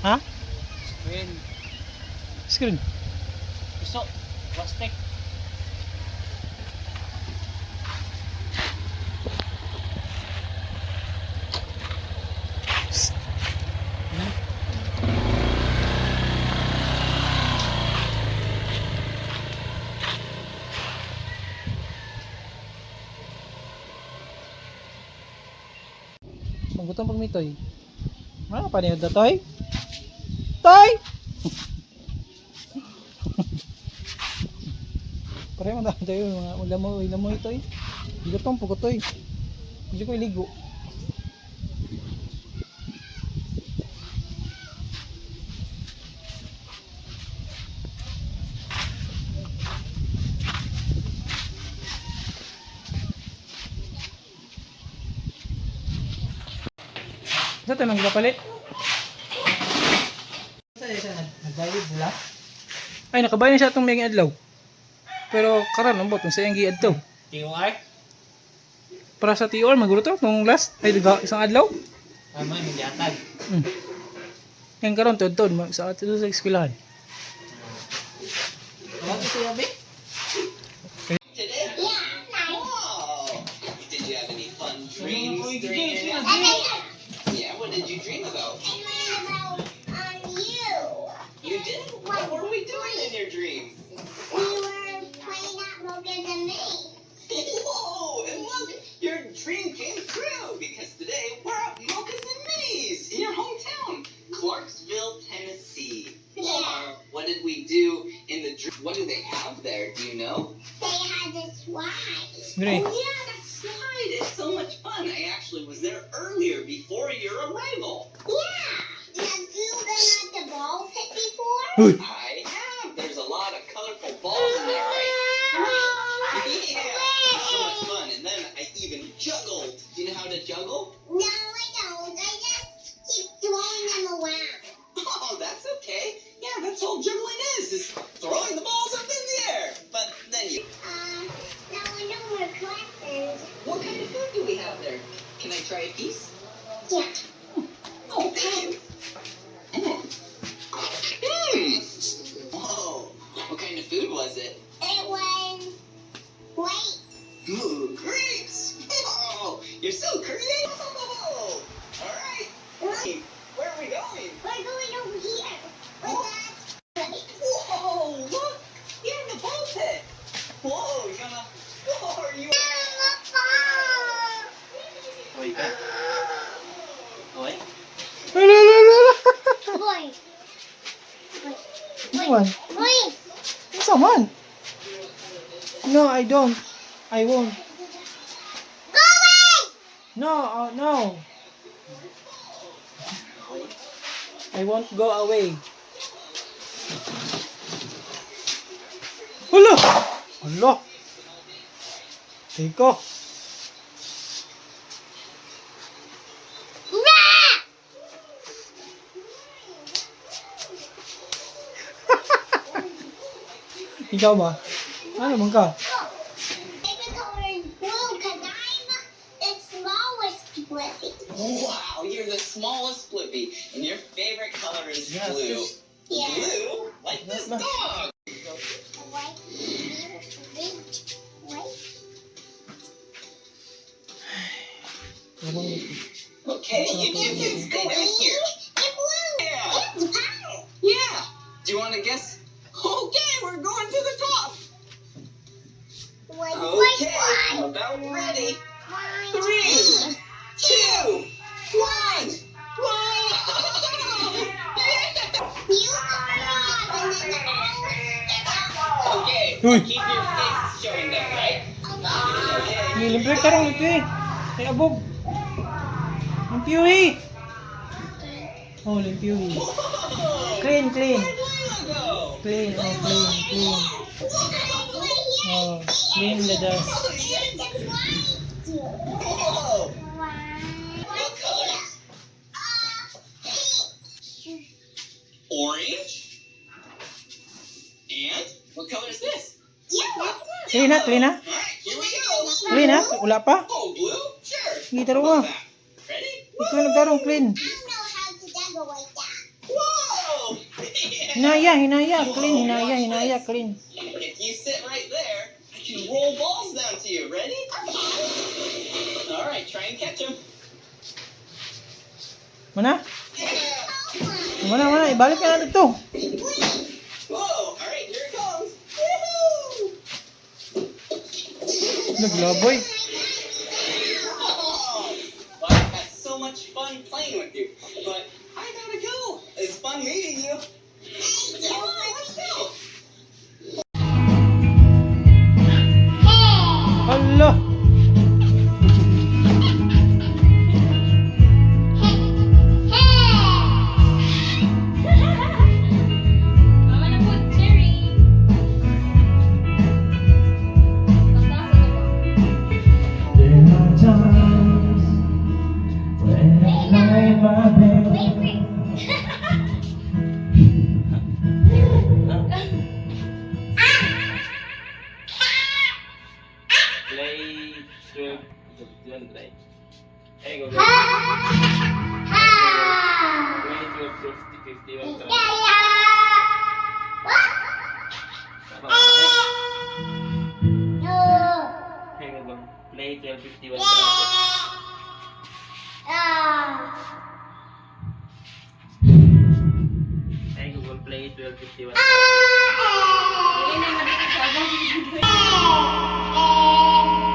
Ha? Screen. Screen. Iso. Plastic. Magutom pag may toy. Wala pa niyo toy? Toy! Pareho man tayo mga ulamoy, lamoy toy. Gutom po ko toy. Hindi ko iligo. Sa tayo nang palit? Sa siya nagbayad sila? Ay, nakabayan na siya itong may adlaw. Pero karon ang bot, sa iyang giadto. TOR? Para sa TOR, magulo to, nung last, ay, diba, isang adlaw. Tama, hindi atag. Ngayon karon tuod-tuod, sa ato sa eskwelahan. Ano siya, be? Today? Wow! Did you have any fun dreams during your nap? Yeah, what did you dream about? I dream about you. You did? What were we doing in your dream? We were playing at Mocha's and me. Whoa! And look, your dream came true because today we're at Mocha's and Minis in your hometown, Clarksville, Tennessee. Yeah. What did we do in the dream? What do they have there? Do you know? They had this slide. Gre. Oh yeah, that slide! It's so much fun. I actually was there earlier before your arrival. Yeah. Have you been at the ball pit before? Uy! I have. There's a lot of colorful balls in there, right? Yeah, so much fun. And then I even juggled. Do you know how to juggle? No, I don't. I just keep throwing them around. Oh, that's okay. Yeah, that's all juggling is throwing the balls up in the air. But then you. Now I know more questions. What kind of food do we have there? Can I try a piece? Yeah. Oh, thank you. Mmm. Whoa. What kind of food was it? It was white. Ooh, grapes! Oh, you're so creative! All right. Where are we going? We're going over here. With that. Whoa, look! You're in the ball pit! Whoa, you're gonna... Whoa, are you... Oy ka? Oy? Ala, ala, ala, ala. Boy. Ano man? Boy. Unsa man? No, I don't. I won't. Go away! No, no. I won't go away. Hala! Hala! Teka. Rah! Ikaw ba? Ano man ka? Favorite color is blue because I'm the smallest Blippi. Wow, you're the smallest Blippi, and your favorite color is Yeah, blue. just- Yeah. Blue? Like this No. dog! White, blue, white. Okay, you two can stay back here. And blue. Yeah! And purple. Yeah! Do you want to guess? Okay, we're going to the top! White, white, Okay, I'm white. about ready. White. Three, two, one! Whoa! Yeah! You are up and then I'll get out. Okay, Uy. keep your face showing them, right? Okay. Nilimpre ka rin ito eh. Ay, abog. Limpyo eh. Oh, limpyo eh. Whoa! Clean, clean. Where'd Layla go? Clean, oh, clean, clean. Oh, clean the dust. Oh, yeah. Whoa! What colors? Orange. And what color is this? Clean na, clean na. All right, here we go. Clean na, wala pa. Oh, blue? Sure. Hindi taro ah. Ready? Ikaw nagtarong clean. I know how to decorate that. Whoa! Hinaya, hinaya, clean, hinaya, hinaya, clean. If you sit right there, I can roll balls down to you. Ready? All right, try and catch them. Mana? Yeah! Mana, mana, ibalik na natin to. Whoa! All right, here it comes. Woohoo! Naglaboy. Oh, well, I had so much fun playing with you, but I gotta go. It's fun meeting you. Come on, let's go. Hala! Mama na po, cherry. Pagtaas ito ba? There are times when I lie my bed. Play 12, 12, right? Hey, go, go. Play 12, 50, 51, try. Tama, hey, go, go. Play 12, 51, try. Hey, Google, play 12, 51, try. Dili na madikit sa abang.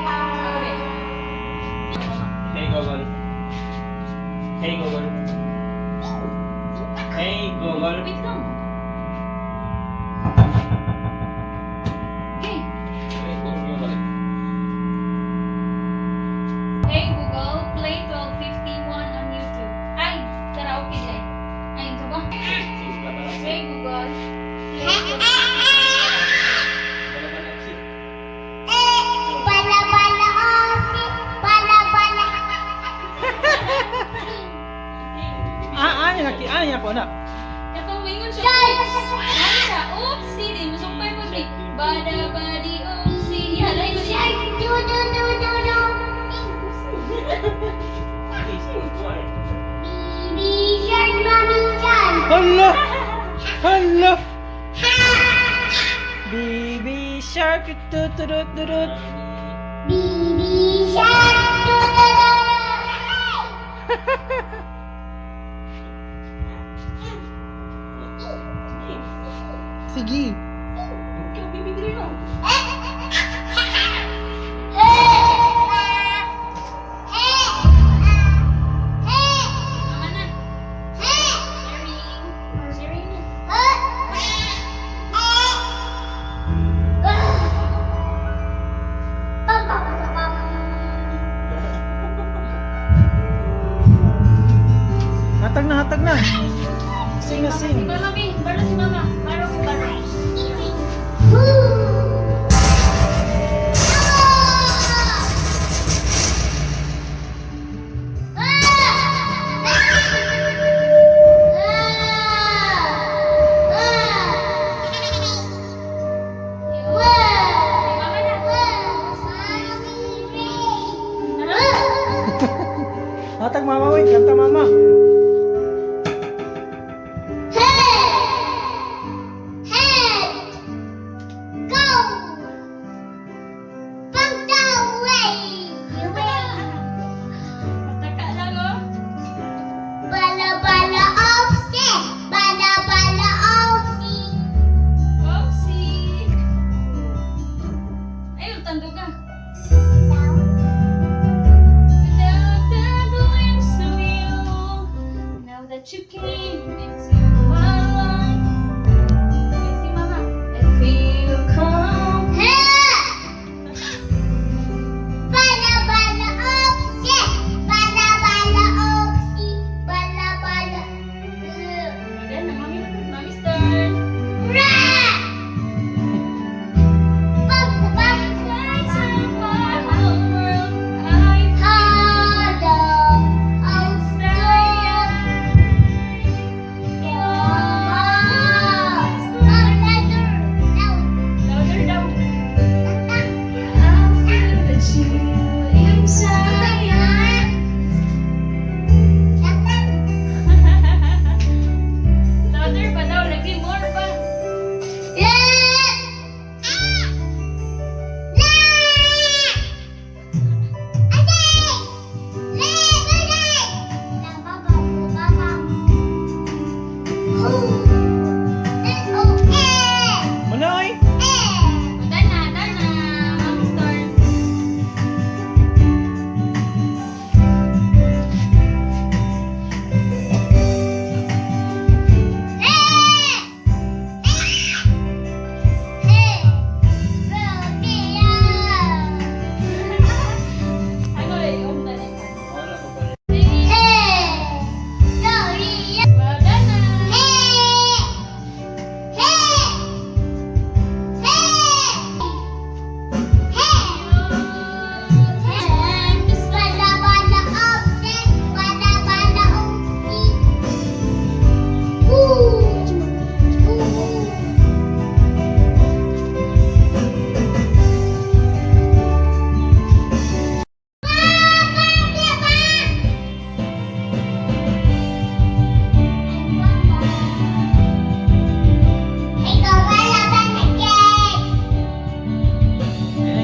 Ako be. Hey, Google. Hey, Google. Hey, Google. Wait lang. Okay. Hey, Google. Hey Google, play 1251 on YouTube. Ay, karaoke dyan. Ay, ito ba? Hey Google, play 1251. Bala bala opsi, bala bala. Ah, ah, niya, ah, niya ko na. Katong wingon siya. Ano siya? Oopsie, di musumpay po siya. Bada badi oopsie. Ihalay ko siya. Do do do do do. Baby shark, mommy shark. Hala! Hala! Baby shark, tuturut, turut. Baby shark, do do do. Sige. Mama na. Sharing. Sharing na. Hatag na, hatag na. Sing na, Si sing. Mama, be. Baro si Mama. Baro ko, baro. Mama na. Hatag mama, wait. Kanta mama. Pataka lang, oh. Bala bala opsi, bala bala opsi. Oopsie. Ay, tando ka. Without the glimpse of you, now that you came into my life, ay, si Mama, I feel calm. Bala bala opsi, bala bala opsi, bala bala. Maganda, Mami, Mami's turn. Ra! Bum bum. Lights up my whole world. I Hello, feel Manoy! Dana, dana. Mommy's turn. Ano eh, yung dali. Wala ko pala. Well done na. Hinay, hinay.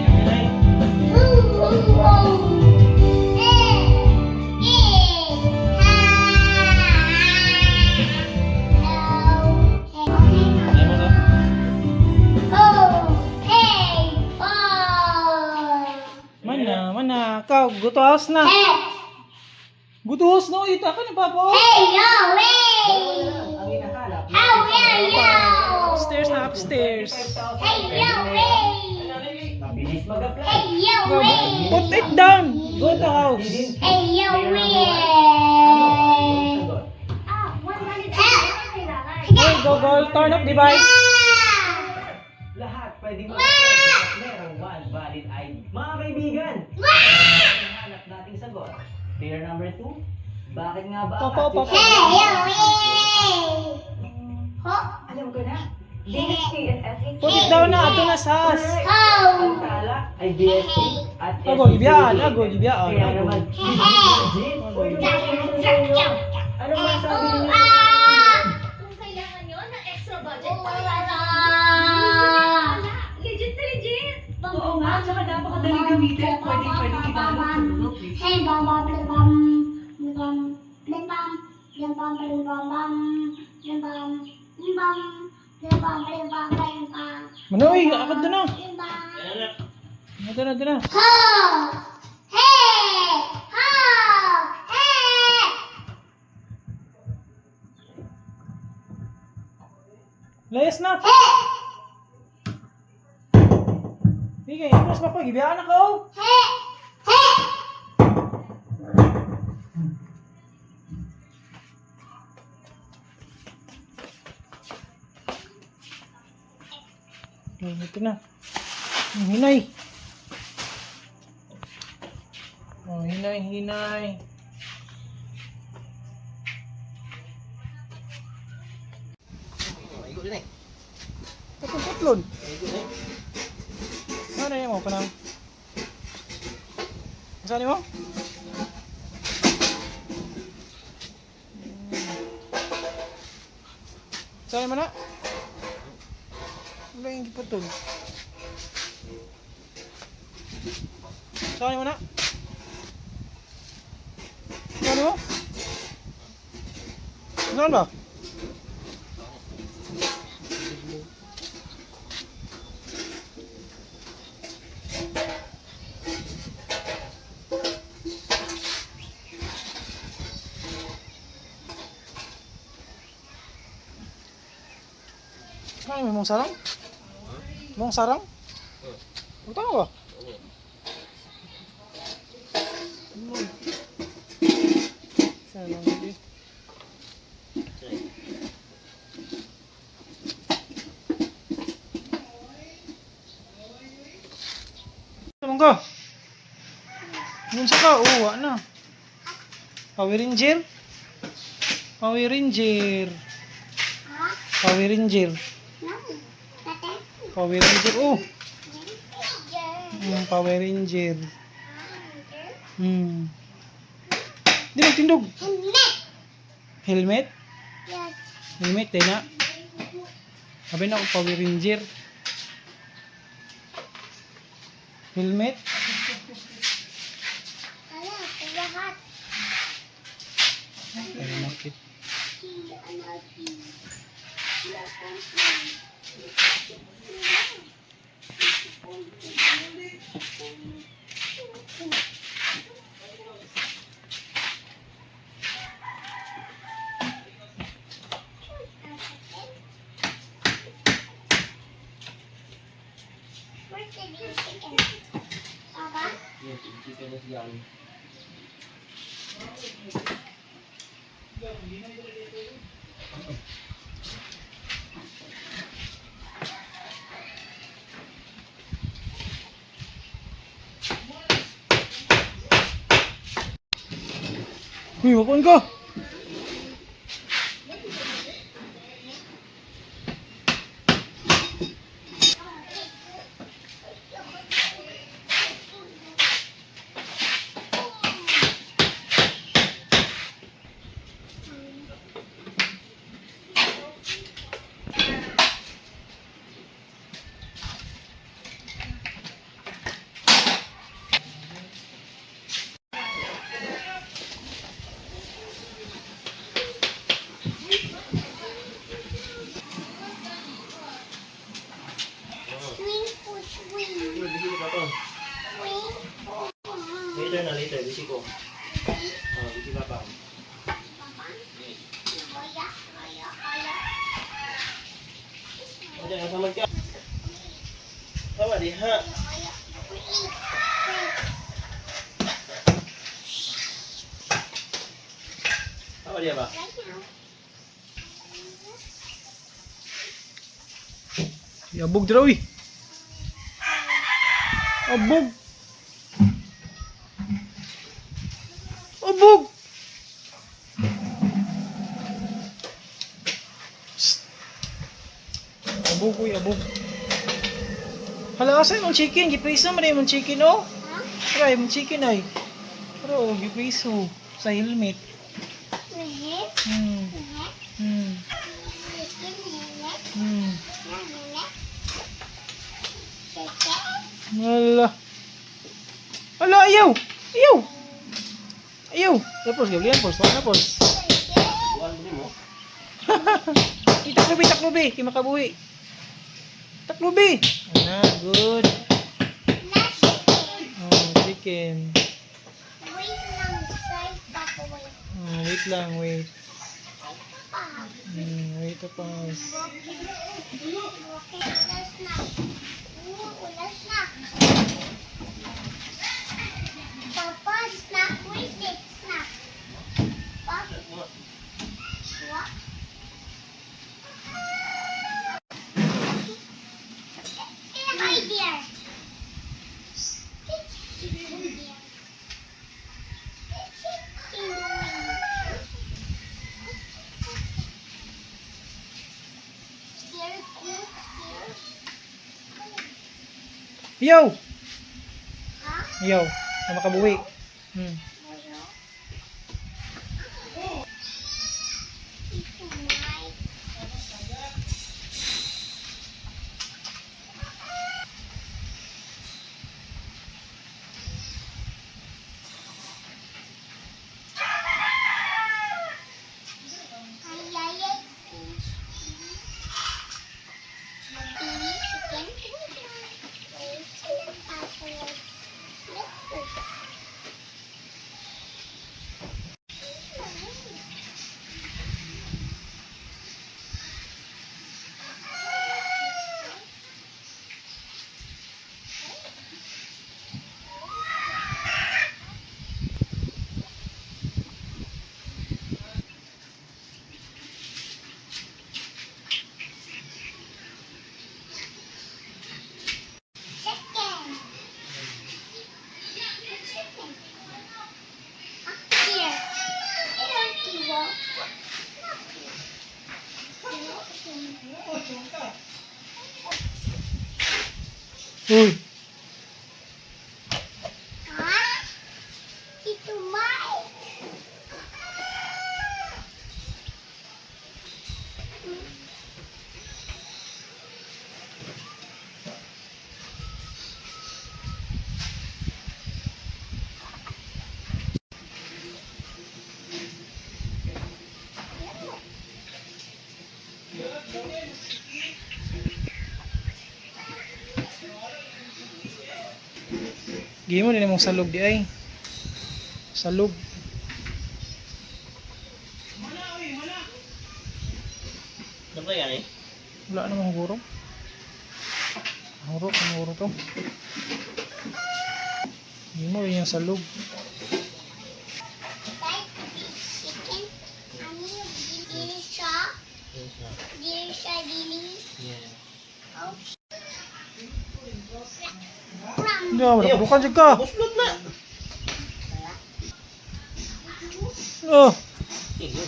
Hinay mo to. Mana, mana. Kaw, gutos na. Gutos na. Ita ka ni Papa. oh. Ang hinahanap na Upstairs na, upstairs. Mabilis mag-apply. Go, put it down. Go to house. Ano? Ang sagot? Go, go, go. Turn off device. Lahat pwede mag-apply basta merong one valid ID. Mga kaibigan, ang hinahanap nating sagot. Pair number 2, bakit nga ba ang Papa, ating papa. Alam ko na. DST and SAT. Put it down na. Ato na sa house. Ang tala ay DST at Ago, gibiyaan. Ago, gibiyaan. Kaya Ago. naman, legit. Uy, congratulations sa inyo. Ano masabi ninyo? Kung kailangan nyo ng extra budget, wala. Legit na legit! Oo nga, tsaka napakadali gamitin. Pwede, pwede i-download sa Google Play. Manoy, akad na. Ato na, ato na. Layas na. Sige, ipos pa pa. Gibiyaan na ka, oh. Oh, ito na. Ang hinay. Oh, hinay, hinay. Maigo din eh. Tapos utlon. Maigo din eh. Ano na mo kanang? Saan mo? Saan mo na? Wala yung giputol. Saan mo na? Saan mo? Saan ba? Ay, may mong sarang? Mong sarang? Ang tama ba? Sarang hindi. Ano ka? Nun sa ka? Oo, wa na. Power Ranger? Power Ranger. Power Ranger. Power Ranger. Oh. Power Ranger. Di magtindog. Helmet? Helmet, eh na. Sabi na ako, Power Ranger. Helmet? Ay, market. Where's the chicken? Papa? Yes, chicken is yummy. Uy, makuan ka! Swing po, swing. Busy ko pa to. Swing po. Later na later, busy ko. Oh, busy pa pa. Papa? Kaya, kaya, kaya. Ayan, asa man ka? Tama di ha. Kaya, wait, wait. Tama di ba? Right now. Abog dira uy. Abog. Abog. Psst. Abog uy, abog. Hala, asa imong chicken? Gipriso man imong chicken oh. Try imong chicken ay. Pero oh, gipriso sa helmet. Wait, wait. Wala. Wala, ayaw! Ayaw! Ayaw! Tapos, Gabriel, pos. Wala, pos. Buwan mo. Itaklubi, taklubi. Kay makabuhi. Taklubi! Ana, good. Oh, chicken. Oh, wait lang, wait. Wait tapos. Papa, snack. Where's it? Snack. Papa. What? Hi there. Ayaw! Ayaw. Na makabuhi. Chicken. Chicken. Here. Here, Kiwa. Uy! Ha? Tito Mike. Gimo din mong salog di ay. Salog. Ano ba yan eh? Wala namang huro. Huro, ang huro to. Gimo rin yung salog. Like chicken. Ani dili siya. Dili siya dili. Yeah. Hindi ah, wala bukan jud ka. Buslot na! Oh, Sige.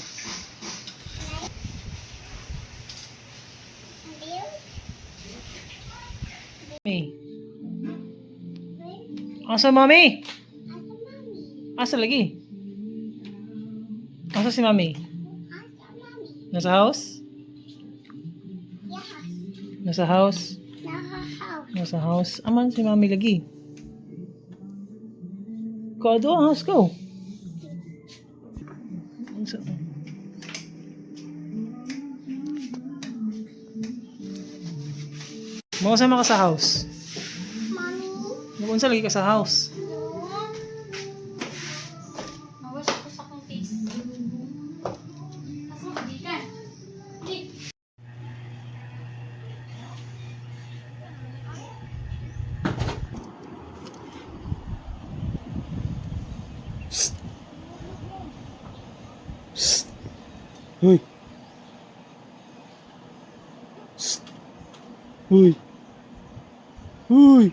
Mi. Asa mami? Asa lagi? Asa si mami? Nasa house? Nasa house? Nasa house. Aman si mami lagi. Kado ang house ko. Unsa? Mo sama ka sa house. Mommy. Unsa lagi ka sa house? Mawash ko sa akong face. Asa mo gikan? Di. Uy! Uy! Uy!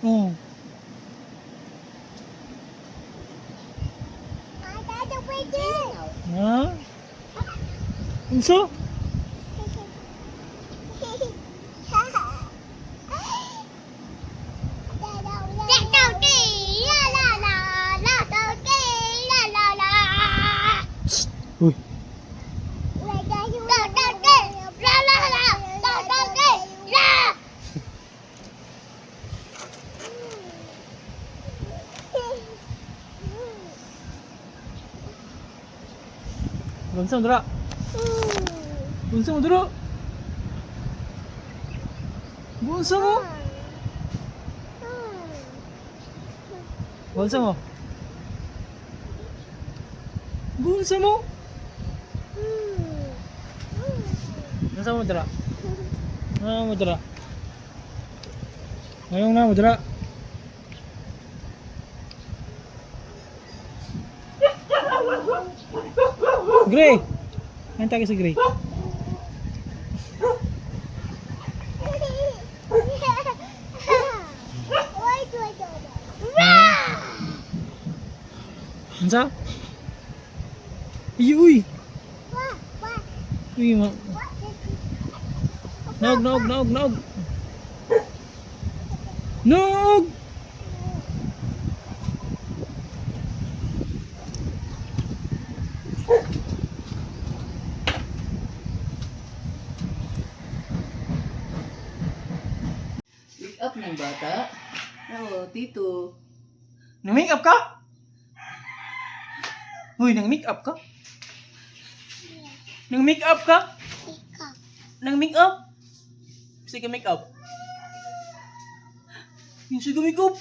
Oh. Ha? Unsa? Uy! Unsa mo dira? Unsa mo dira? Unsa mo? Unsa mo? Unsa mo? Unsa mo dira? Ano mo dira? Ngayong na mo dira. Gray. Ano tayo sa Gray? Unsa? Uy, uy. Uy, ma. Naog, naog, naog, naog. Naog! Wake up ng bata. Oo, tito. Nang make up ka? Uy, nang make up ka? Nang make up ka? Nang make up? Sige, make up. Yung sige, make up.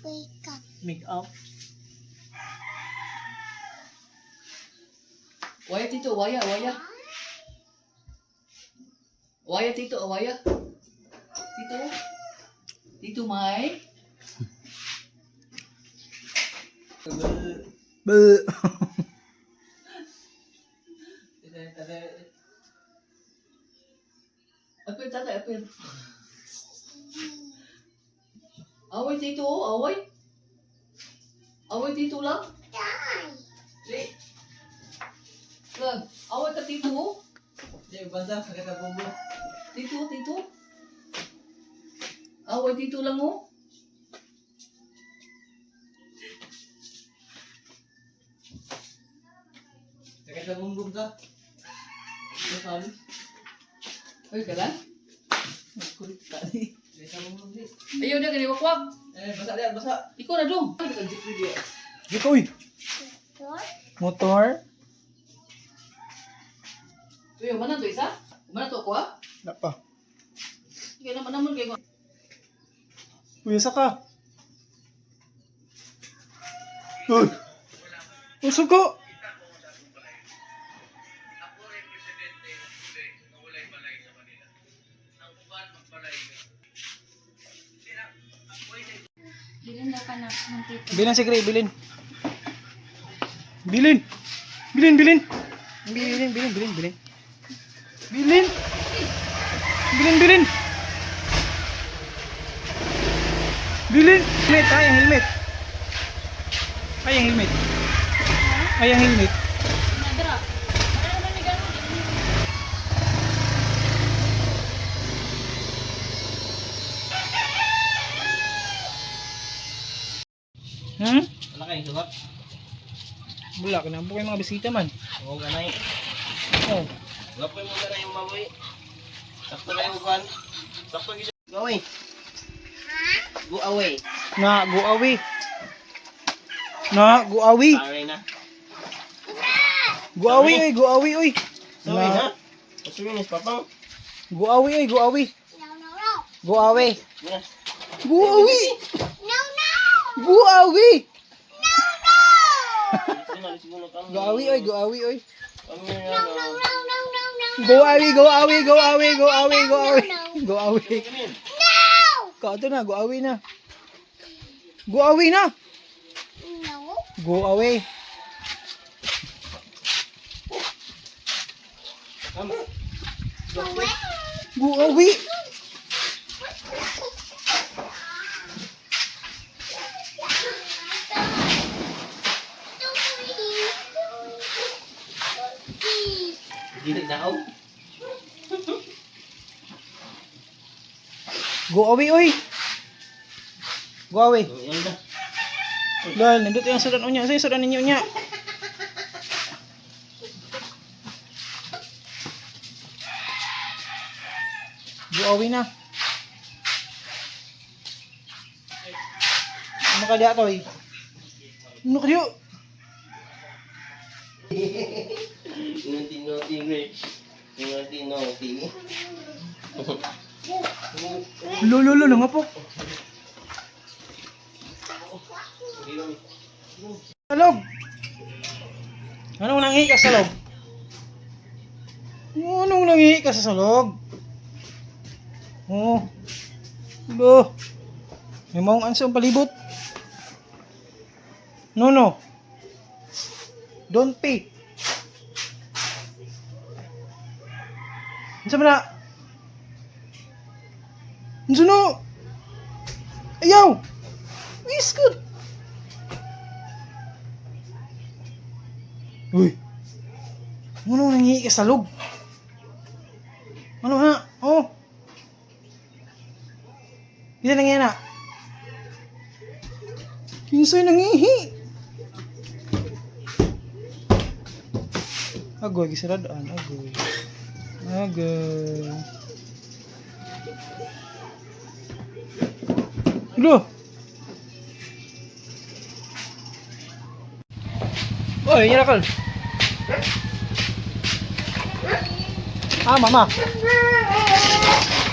Wake up. Make up. Waya, tito. Waya, waya. Waya, tito. Waya. Tito. Tito, Mai. Bleh. Apil, tatay, apil. Away, tito. Away. Away dito lang. Di. Lang, away ka tito. Oh. Di, banda, sakit ang bumbo. Tito, tito. Away dito lang oh. Sakit ang bumbum ka. Ano? Uy, ka lang? Kulit ka ni. Sakit ang bumbum di. Ayaw na, ganiwakwak. Eh, basa diyan, basa. Ikaw na dong. Dito, uy. Motor. Uy, mana to isa? Mana to ako ah? Wala pa. Kaya naman naman kayo. Uy, asa ka? Uy! Usog ko! Bilin daw ka na ng tito. Bilin si Gray, bilin. Bilin! Bilin, bilin! Bilin, bilin, bilin, bilin. Bilin! Bilin, bilin! Bilin! Helmet, ay, ang helmet. Ay, ang helmet. Ay, ang helmet. Nadra. Wala naman may ganun. Hmm? Wala kayo, sukat. Wala, kinampo kayo mga bisita man. Oo, ganay. Oh. Wala pa yung ganay yung maboy. Sakto na yung uban. Sakto yung Go away. Go away. Na, go away. Na, go away. Sorry na. Go away, oy, go away, oy. Sorry na. Sorry na, papang. Go away, oy, go away. No, no, no. Go away. Yeah. Go away. No, no. Go away. No, no. Go away, oy, go away, oy. Come here, No, no, no, no, no, no. Go away, go away, go away, go away, go away. Go away. No! Kato na, go away na. Go away na. No. Go away. Come. Go away. Go away. Dili na ako. Go away, oy. Go away. Yan na. Dahil, nandito yung sudan unya. Sa'yo, sudan ninyo unya. Go away na. Ano ka diya, toy? Ano ka diya? Naughty, naughty, Gray. Naughty, naughty. Lo, lo, lo, nangapok. Salog! Anong nanghi ka sa log? Anong nanghi ka sa salog? Oo. Bo. May maong anso ang palibot. No, no. Don't pay. Unsa man na? Unsa no? Ayaw! Is good. Uy. Ano nangihi ka sa log? Ano ha? Oh. Kita nangihi na. Kinsay nangihi? Agoy, gisaradaan. Agoy. Agoy. Lo. Oy, nyirakal. Ah, mama.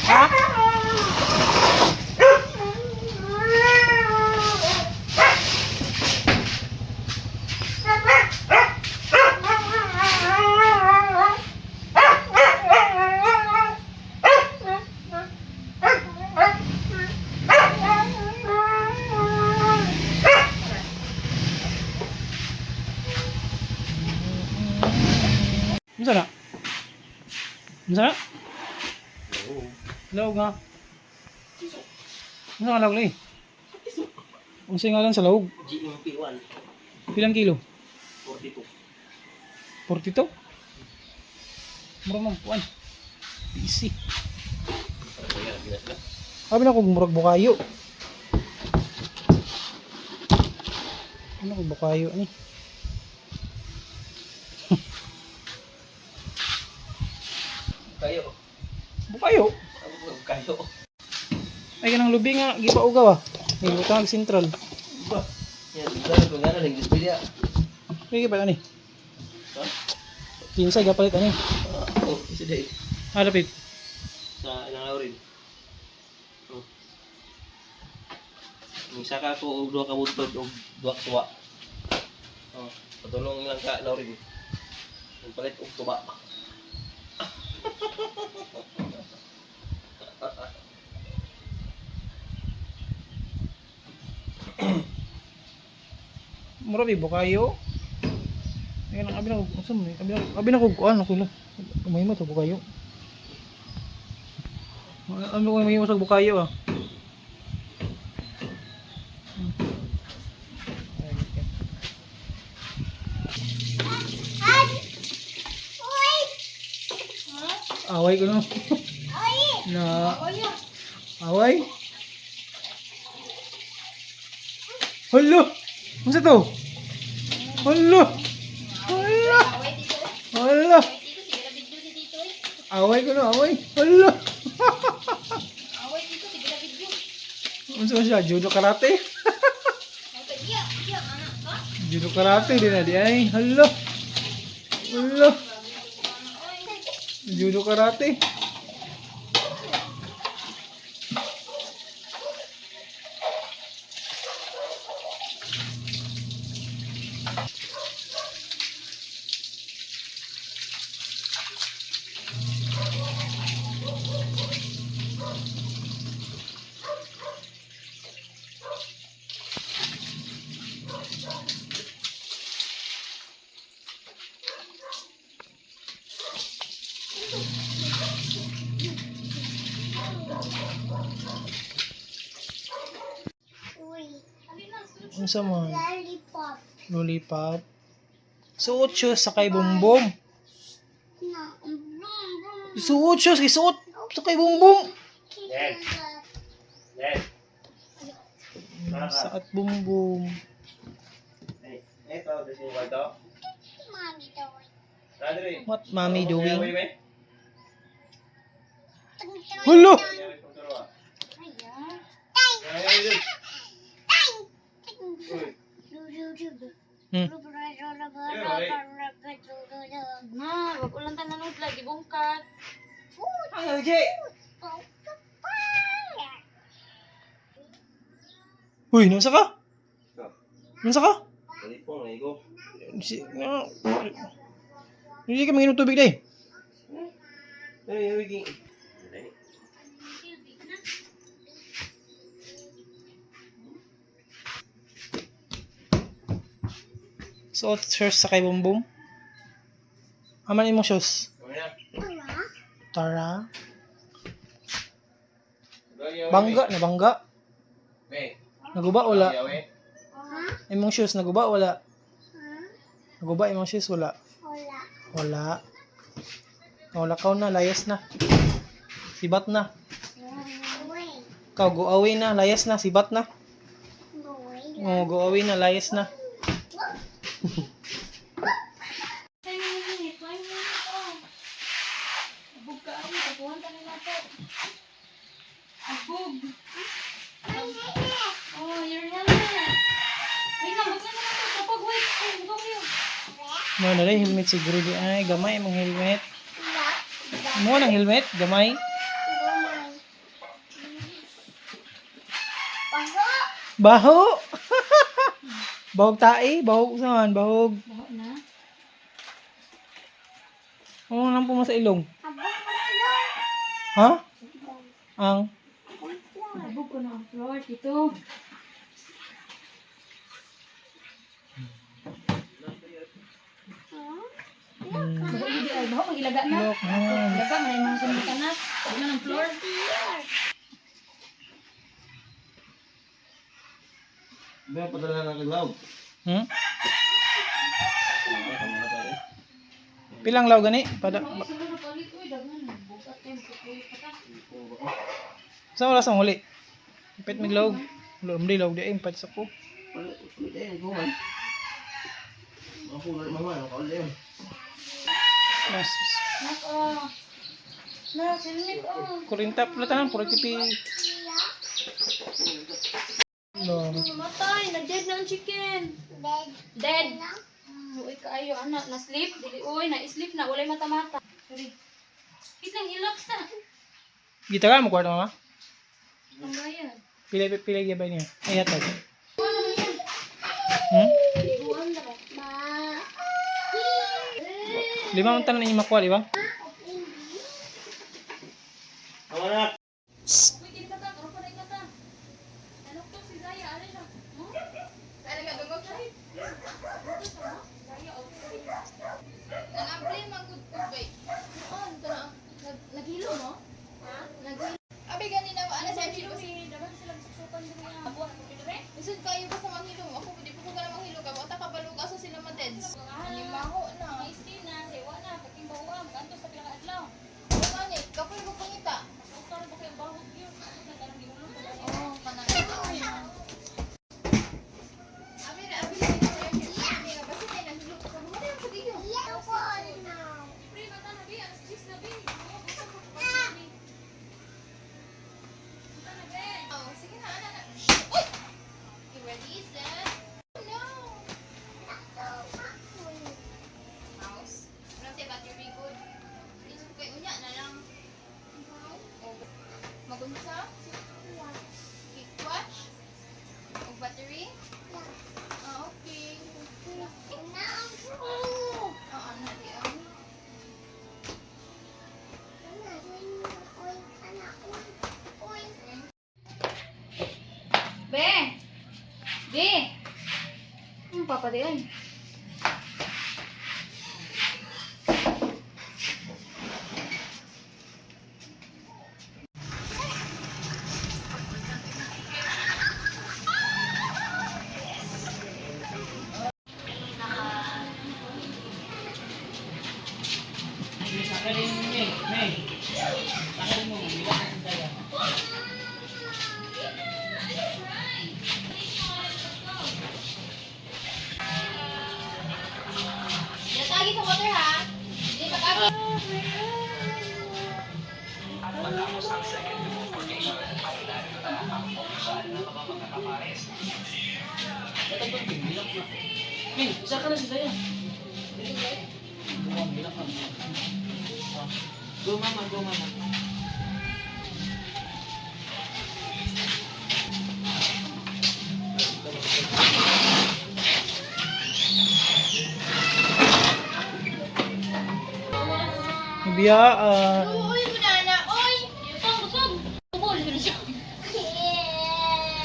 Ha? Unsa na? Unsa na? Log nga. Unsa ka log lay? Unsa ngalan sa lahog? GMP1. Pilang kilo? 42. 42? Mura man puan. Easy. Sabi na kung murag bukayo. Ano kung bukayo ni? Kayo. Bukayo. Ano kayo? Ay kanang lubi nga gipaugaw ah. May butang sentral. Ba? Yan, bigla ko nga na nag-display niya. May gipalit ani. Ha? Kinsay gapalit ani. Oh, isa day. Ah, lapit. Sa ilang rin. Oh. Misaka ko og duha ka butod og duha ka tuwa. Oh, patulong lang ka Laurin. Palit og tuba. Mura bi bukayo. Ay kanang abi na ko unsa man ni? Abi na ko kuan ako lang. Mahimo sa bukayo. Ano ko mahimo sa bukayo ah. Away ko no. Na away. Hala! Unsa to? Hala! Hala! Away dito. Hala! Away dito. Sige na video si dito eh. Away ko no, away. Hala! Away dito. Sige na video. Unsa man siya? Judo karate? Okay, iya, iya, anak ka. Judo karate din na di ay. Hala! Hala! Judo karate. Uy, Unsa man? lollipop. Lollipop. Suot siya sa kay bumbum. Na, brum, brum. Suot siya, isuot sa kay bumbum. Nen. Nen. Sa at bumbum. Eh, eto, this is kwarto. Mommy doing. Radre. What mommy doing? Hala! Hmm. Na, wag ulang tanan lagi bungkat. Uy, nasa ka? Nasa ka? Talipong, naigo. Si, no. Hindi ka manginom tubig day. Ay, ay, ay. Suot shoes sa kay bumbum. Aman imong shoes. Tara. Bangga na bangga. Naguba wala. Imong shoes naguba wala. Naguba imong shoes wala. Wala. Wala kaw na layas na. Sibat na. Kaw go away na, layas na, sibat na. Oh, go away na, layas na. 10 minutes, 1 minute, oh. Abog ka ano, tapuhan ka nila po. Abog. Oh, your helmet. Wait lang, buksan mo na ito. Kapag wait, ay, bukaw kayo. Mo na rin helmet siguro di ay gamay imong helmet. Mo nang helmet gamay. Baho. Bahog tae, bahog saan, bahog. Baho na. Ano nang puma sa ilong? Ha? Ang Abog ko na ang floor, tito. Baho gid ay, baho mag-ilaga na. Look, man. Ilaga, manay mga sundutan na. Baho na ng floor. Hindi, padala na ng lawag. Pilang law gani? Pada Uy, sa mga palit, uy, daghan. Bukat kayo, pupuyo pa ta. Sa wala sa huli. Pet mig lawg. Lumri lawg di ay pat sa ko. Mas Nak, oh. Nak, helmet, oh. 40 pala tanan puro tipi. No. Mamatay, na-dead na ang chicken. Dead. Dead. Uy, kaayo, anak. Na-sleep? Dili, uy, na-sleep na. Walay mata-mata. Sorry. Kitang ilok sa. Gita ka mo kwarta mama. Ang bayad. Pila pila gibay niya. Ay hatag. Ano man yan? Buwan na ba? Ma. Lima man tanan ninyo makuha, di ba? Uy, kita ta. Karoon pa na ikata. Ano to si Zaya? Ano siya? Huh? Ano nga, dungog siya? Ano siya, mo? Zaya, okay. Nang-apply man gud ko kay. Noon, kana naghilo mo? Ha? Naghilo. Abi gani na ana sa Naghilo, eh. Dapat sila suksukan din niya. Buwan, dire. Lisod kayo pa sa manghilo. Ako di po ko kana manghilo ka. Wa ta kabalo ka sa sila madeds. Animaho na. May na, sa iwana, pagking bahuam, kanto sa pinaka adlaw. Ano ni? Kapoy ko pangita. Masuka na ba kayo bahog yun? Nagkarang giulo ko. Oh, kana. Abi na abi na abi na basta kay naghilo ko. Mo na sa diyo. Pre, bata na bi, alas 10 na bi. Oo, gusto ko pa bi. Bata na bi. Oh, sige na ana na. Uy! You ready, set? No. Mouse. Wala siya battery good. Isip kay unya na lang. Oh, magunsa? Kick watch? O battery? Ah, okay. Oo, na di ah. Be! Be! Ang papa di ay. Yatagi sa water ha. Hindi pag-abi. Min, isa ka na si Zaya. Go mama, go mama. Biyaan. Uy, banana. Uy! Yutong, busog! Tubol, sino siya?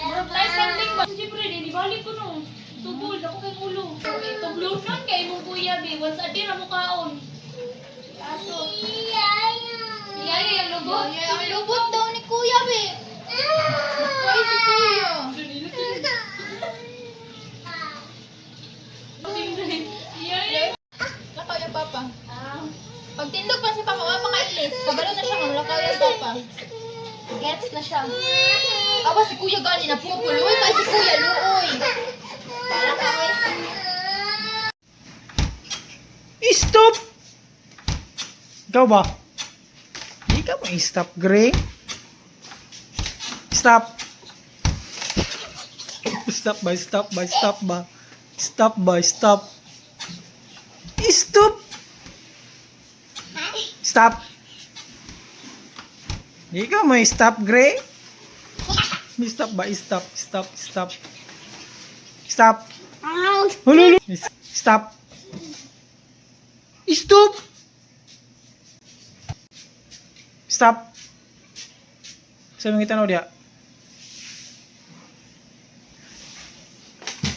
Murag tayo standing ba? Siyempre, di balik ko no. Tubol, ako kay ulo. Tublunon kay imong kuya, be. Once a day, ra mo kaon. Aso. Iyaya yung lubot. Ay, ang lubot daw ni Kuya, be. Uy, si Kuya. Iyaya. Lakaw yung papa. Ah. Pag tindog pa si papa, wa pa ka-ilis. Kabalo na siya, ma'am. Lakaw yung papa. Gets na siya. Aba, si Kuya gani na pupuloy. Kay si Kuya, luoy. Para ka, oy. Stop! Ikaw ba? Hindi ka mo i-stop, Gray. Stop. Stop ba? Stop ba? Stop ba? Stop ba? Stop. Stop! Stop. Hindi ka mo i-stop, Gray. Stop ba? Stop, stop, stop. Stop. Hululu. Stop. Stop! Stop! Sa mga tanaw diya.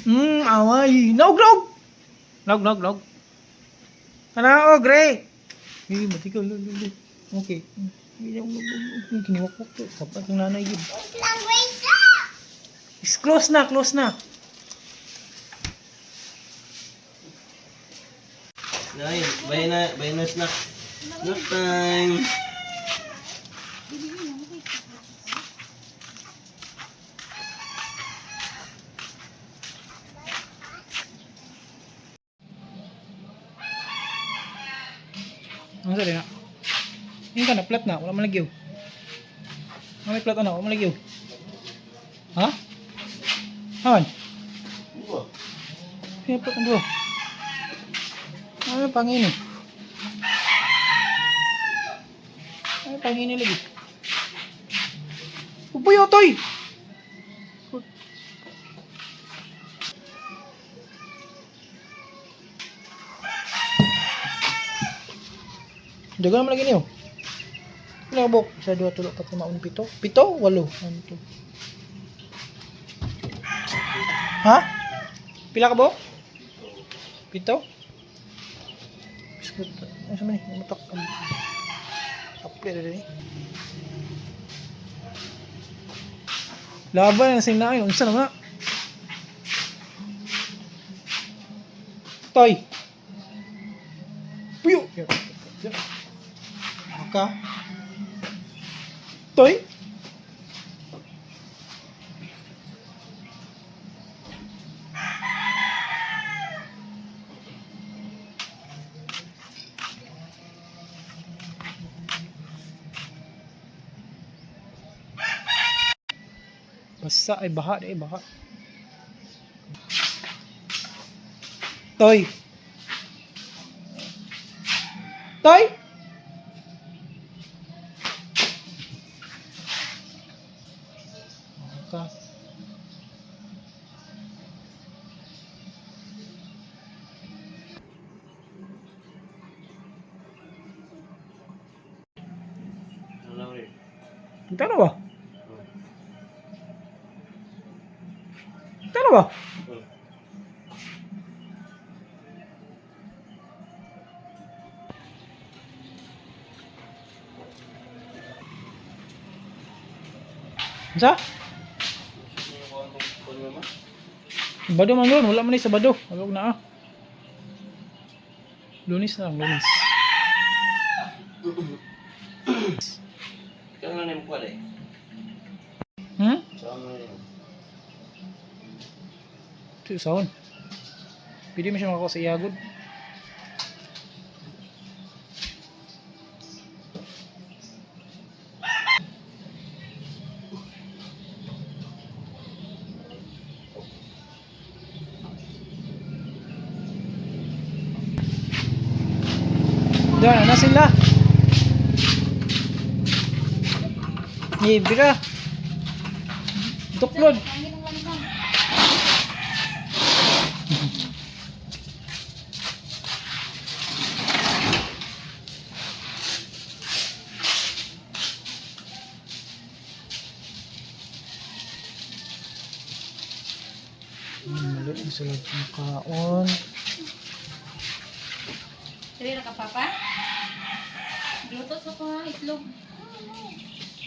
Away. Naog, naog! Naog, naog, naog. Ano, Gray? Eh, matigal. Okay. Kiniwakwak to. Kapat ang nanay yun. Close na, close na. Nay, bay na, bay na snack. Snack time. Ang sali na. Yung ka na, plat na. Wala man lagyo. May plat na, wala man lagyo. Ha? Haman? Yung plat ang buo. Ano pangini? Ano pangini lagi? Upoy, otoy! Jaga naman lagi niyo. Pila ka buok? Isa, dua, tulo, pat, lima, uno, pito. Pito? Walo. One, two. Ha? Pila ka buok? Pito? Biskut. Ano sa man eh? Matak. Apli na din eh. Laban na sing nain. Unsa naman na? Toy! Puyo! Maka. Toy! Basa ay baha ay baha. Toy. Toy. Ka. Ano lang rin? Tara ba? Tara ba? Sa? Bado man ron, wala man ni sa bado. Wala na ah. Lunis na lang, lunis. Ikaw na yung kuwan eh. Hmm? Saan mo na yun? Ito sahon. Pwede mo siya makakuha sa iyagod. Diyan, na sila. Ni bira. Duklod. Pangin ang lamang. Mali ang sila makaon. Dili ra ka papa? Gluto sa ko ha, itlog.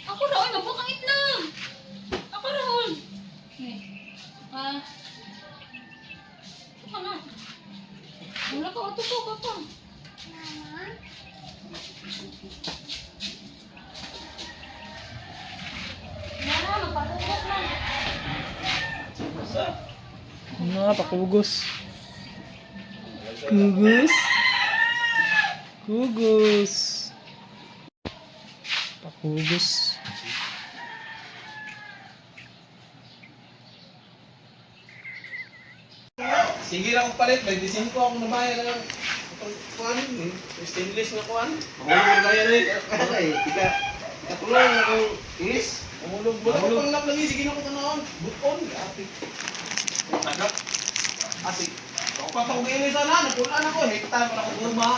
Ako raon, nabuk ang itlog. Ako raon. Eh. Ah. Ito ka na. Wala ka, uto ko, papa. Na, magpatugok na. Mga pakugos. Kugos. Kugos. Pakugos. Sige lang akong palit, 25 ako nabayad ng itong kuan, eh, stainless na kuan. Mahulog na yan eh. Okay, ika. Katulong akong English. Mahulog mo. Wala ko pang lap lang eh, sige na ko tanawon. Buton, ate. Tagap. Ate, ako pa ako ngayon sana, napulaan ako, hektar para ko guma.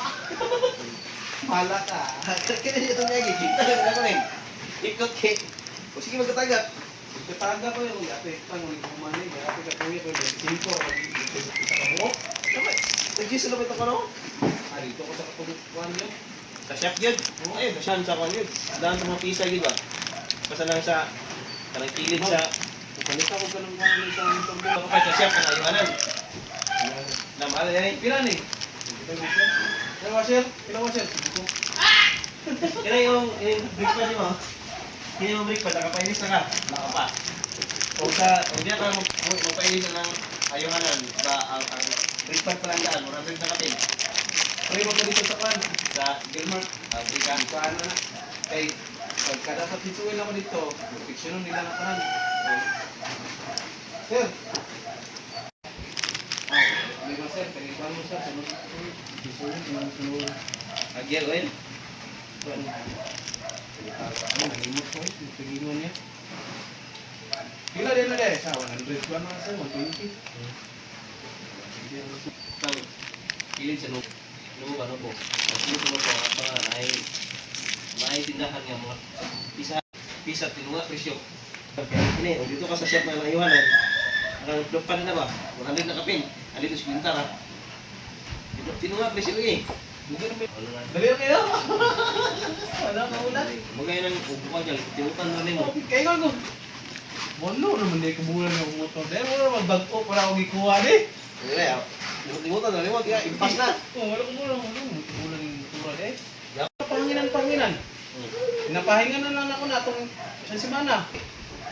Mala ka. Kaya niya itong nagi. Kita lang ako eh. Ikot kay. O sige magkatagat. Kataga ko yung ate, tang ulit guma ni, ate ka kuya ko 25 ako isa ka buok. Tama. Nag-gis na ba ito ko no? Ah, dito ko sa katulog kuan yun. Sa chef yun. Ayun, sa siyam sa kuwan yun. Daan sa mga pisa yun ba? Basta lang sa kanang kilid sa Palit ako ganun kuan sa motor Ako pa sa chef ang ayuhanan. Na mahal yan eh. Pila ni? Kailan washer? Kailan washer? Kaya yung brake pad mo. Kaya yung brake pad, nakapainis na ka. Nakapa. O sa, o diyan ka magpainis na ng ayuhanan. Ba, ang brake pad pa lang daan, 100 na kapin. Pre, wag ka dito sa kwan. Sa Gilmar. brake Sa ano na. Kay, pagka dapat hituin ako dito, proteksyonon nila na kanan. Sir! Oh, may ba sir? Kaya mo sir, sunod. Sunod, sunod, sunod. Agyal oil. Ano, nalimot ko eh. Yung niya. Pila din na din. Sa 100 ba mga sir? 120? Ang kilid sa nubo. Nubo ba nubo? Ang kilid sa nubo, ang mga ay may tindahan nga mga pisa pisa tinunga presyo. Kaya ini, dito ka sa shop ng ayuhanan. Ang lupan na ba? 100 na kapin. Andito sa kwinta ra. Dito tinunga presyo eh. Wala na. Dali lang kayo! Wala ka ulan. Magay nang ubukan ka, tinutan na nimo. Kayo ko. Walo naman di kabulan ng motor. Dahil wala naman bag-o para ako gikuha di. Wala. Tinutan na nimo, kaya impas na. Oh, wala ko muna, wala mo kabulan ng motor di. Panginan, panginan. Pinapahinga na lang ako na itong isang semana.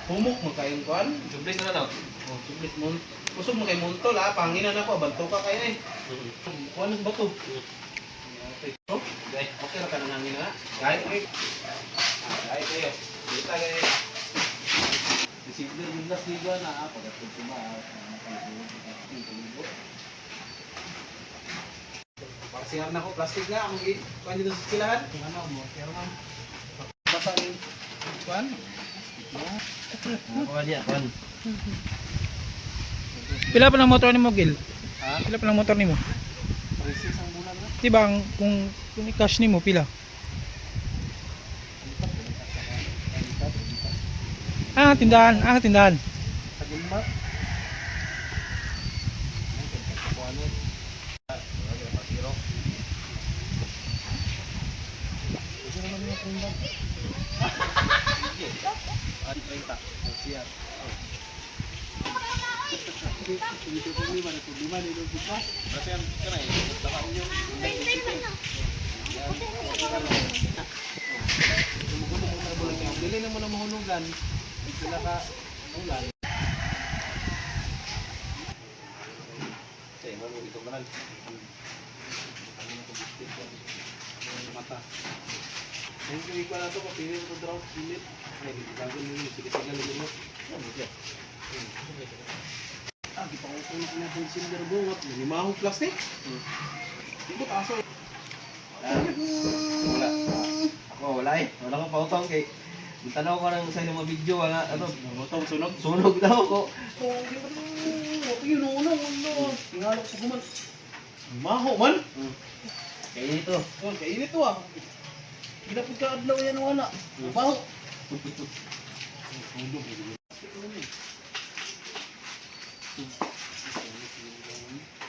Humok mo kayong kuan. Jublis na lang. Oh, sublis mo. Kusog mo kay Montol ah, panginan ako, banto ka kayo eh. Kuan ng bato. Oh, Okay. okay ra ka na nangin na. Kahit okay. Ah, kahit kayo. Dita kayo. Receiver yung last liga na ah, pagkatid ko ba, nakaligo. Para siyar na ko, plastic na, akong kuan dito sa silahan. Ano mo, pero ma'am. Basa ni kuan. Kuan niya, kuan. Pila pa lang motor nimo, Gil? Ha? Pila pa lang motor nimo? 36 ang bulan na. Di ba ang kung i-cash nimo pila? Ah, tindahan, ah, tindahan. Sa Gilmar. Kasi ang kanay, tama ninyo. Dili na mo na mahulugan. Sila ka ulan. Say, mo ito kanan. Mata. Ngayon ko ikaw na ito, kapili ko draw, pilit. Ay, di ko gagawin yun. Sige, sige, sige. Ah, di pa ko kung na itong silver bungot. Limahong plastic. Di ba kaso? Wala. Ako wala eh. Wala akong pautang kay Tanaw ko ng sa inyong mga video wala ano Motong sunog. sunog daw ko. Oh, di ba yun, uno, uno. Tingalok sa guman. Maho man. Kaya ito. Oh, kainit to ah. Ginapod ka adlaw yan wala. Maho.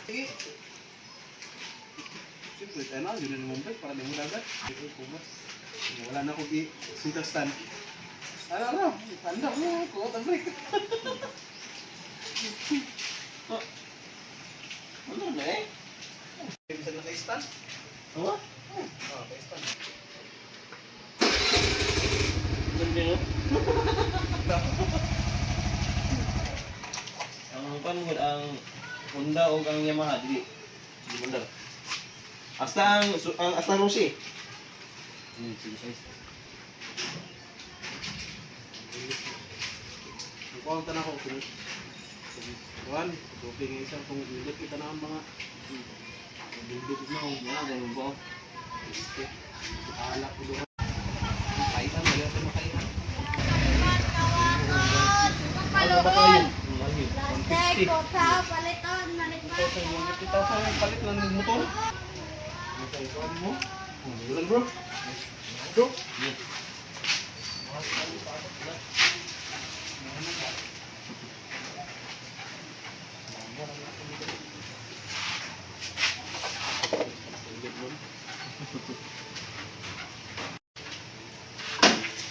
Sige. Siyempre, tayo na, yun ang mumbay para di mo dagat. Wala na akong i-sintastan. Ano, ano? Tanda mo, kuot ang break. Ano na eh? Bisa na ka-stand? Oo. Oo, ka-stand. Ganda no? Ang pan mo ang Honda o ang Yamaha dili. Di mandar. Hasta ang ang hasta Rossi. Sige, guys. Ang kuha ko na ako, kuhan, tubig nga isang kung indot kita na ang mga bindot na kung Yan ganun po. alak ko doon. Kaitan, wala ito makaitan. Paluon! 150. Kota, paliton, malit 150,000 palit lang ng motor. Kuhan mo. Ulan bro. Bro.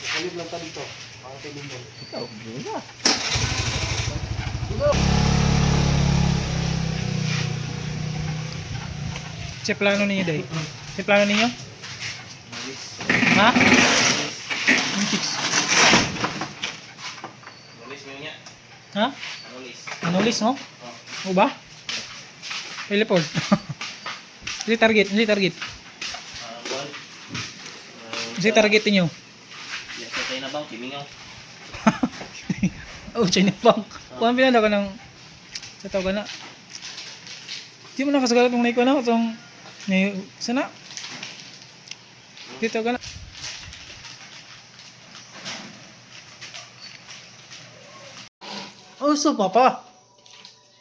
Kalib lang ta dito. Para kay Bimbo. Ikaw, muna. Sa plano ninyo, day? Sa plano ninyo? Ha? Ang chicks. Anulis mo niya. Ha? Anulis. Anulis, no? O ba? Teleport. Hindi target, hindi target. One. Hindi target ninyo. Ya, sa China Bank, kimingaw. Oh, China Bank. Kuhan pinala ka ng... Sa tawag na. Di mo nakasagalat mong naikuha na. Itong... Sana? Dito ka na. Oh, so papa.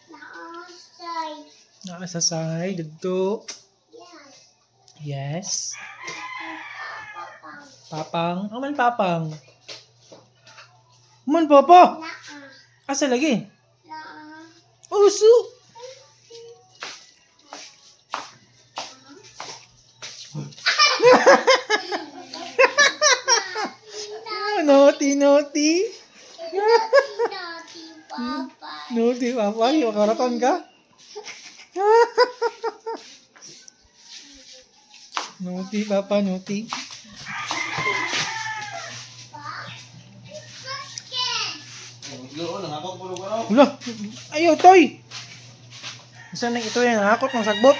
Naasay. Nakasasay. Dito. Yes. Yes. Papang. Papang. Aman papang. Man papa. Naa. Asa lagi? Naa. Oh, so. Naughty, naughty. Naughty papa. Naughty, papa. Yung karatan ka? Naughty, papa, naughty. Loo, nangakot po ko no. Wala! Ayaw, toy! Saan nang ito yan? Nakakot ng sagbot.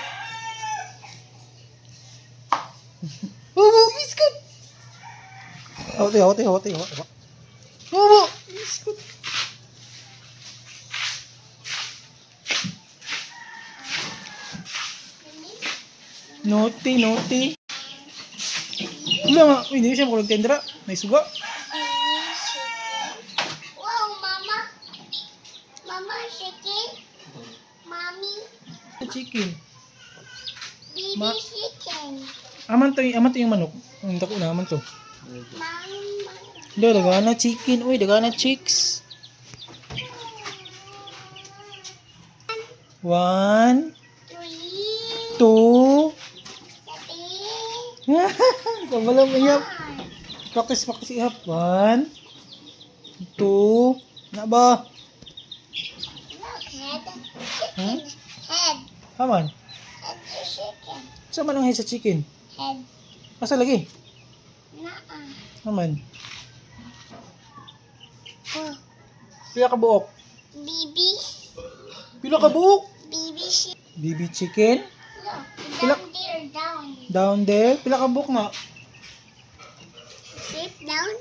Oh, biskut! Hawat, hawat, hawat, hawat. Oh, biskut! Naughty, naughty. Wala nga, uy, hindi siya makulog tendra. May suga. Wow, mama. Mama, chicken. Mommy, Chicken. baby chicken. Aman to yung manok. Ang dako na, aman to. Mama. Hindi, dagana chicken. Uy, dagana chicks. 1, 3, 2. 7, Kabala mo ihap. Practice, practice ihap. 1, 2. Na ba? Look, head. Hmm? Chicken. Head. Haman. Head to chicken. Sa man ang head sa chicken? Head. Asa lagi? Naa. Haman. Oh, Pila ka buok? baby. Pila ka buok? Baby chicken. Baby chicken. Look, down there, down. Down there. Pila ka buok na? Sit down.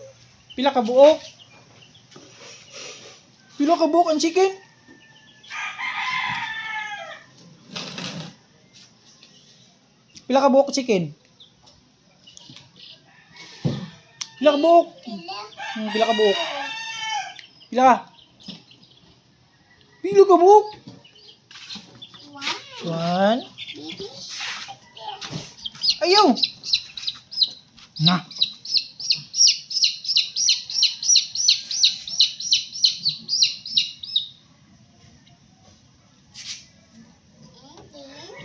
Pila ka buok? Pila ka buok ang chicken? Pila ka buok chicken? Pila ka buok? Pila. Pila ka buok? Pila ka? Pila ka buok? 1. 1. Baby chicken. Ayaw! Na. And then,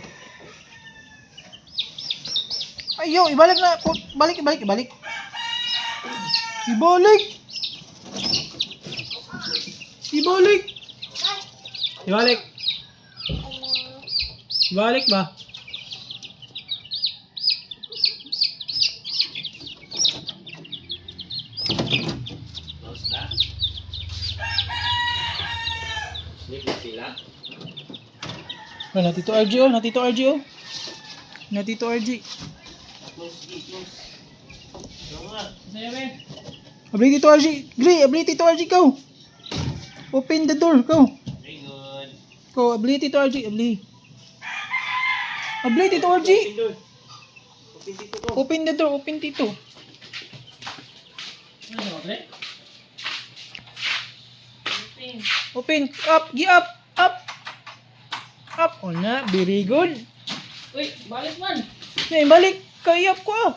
Ayaw, ibalik na. Balik, ibalik, ibalik. Ibalik! Ibalik! Ibalik. Ibalik ba? Close na. Sleep na sila. Oh, natito RG oh, natito RG oh. Natito RG. Close, G, close. Ano nga? Abli Tito RG. Gri, abli Tito RG go. Open the door, go. Very good. Go, abli Tito RG, abli. Abli Tito RG. Open door. Open dito ko. Open the door, open Tito. Open, up, gi up, up. Up, oh na, very good. Uy, balik man. Nay, balik, kay up ko ah.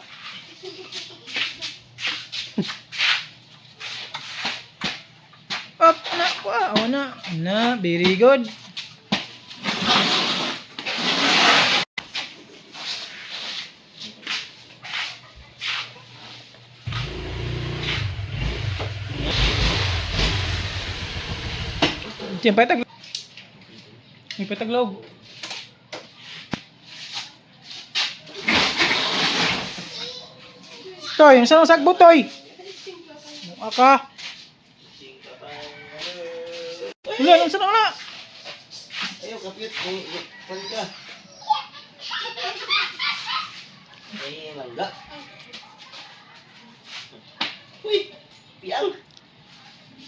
Up na ko ah. Oh na, na, very good. Siyempre, tag. May pataglog. Toy, unsa nang sagbot, Toy? Mukha ka. Wala, unsa na wala? Ayaw, kapit. Pan ka. Ay, mangga. Uy! Piang!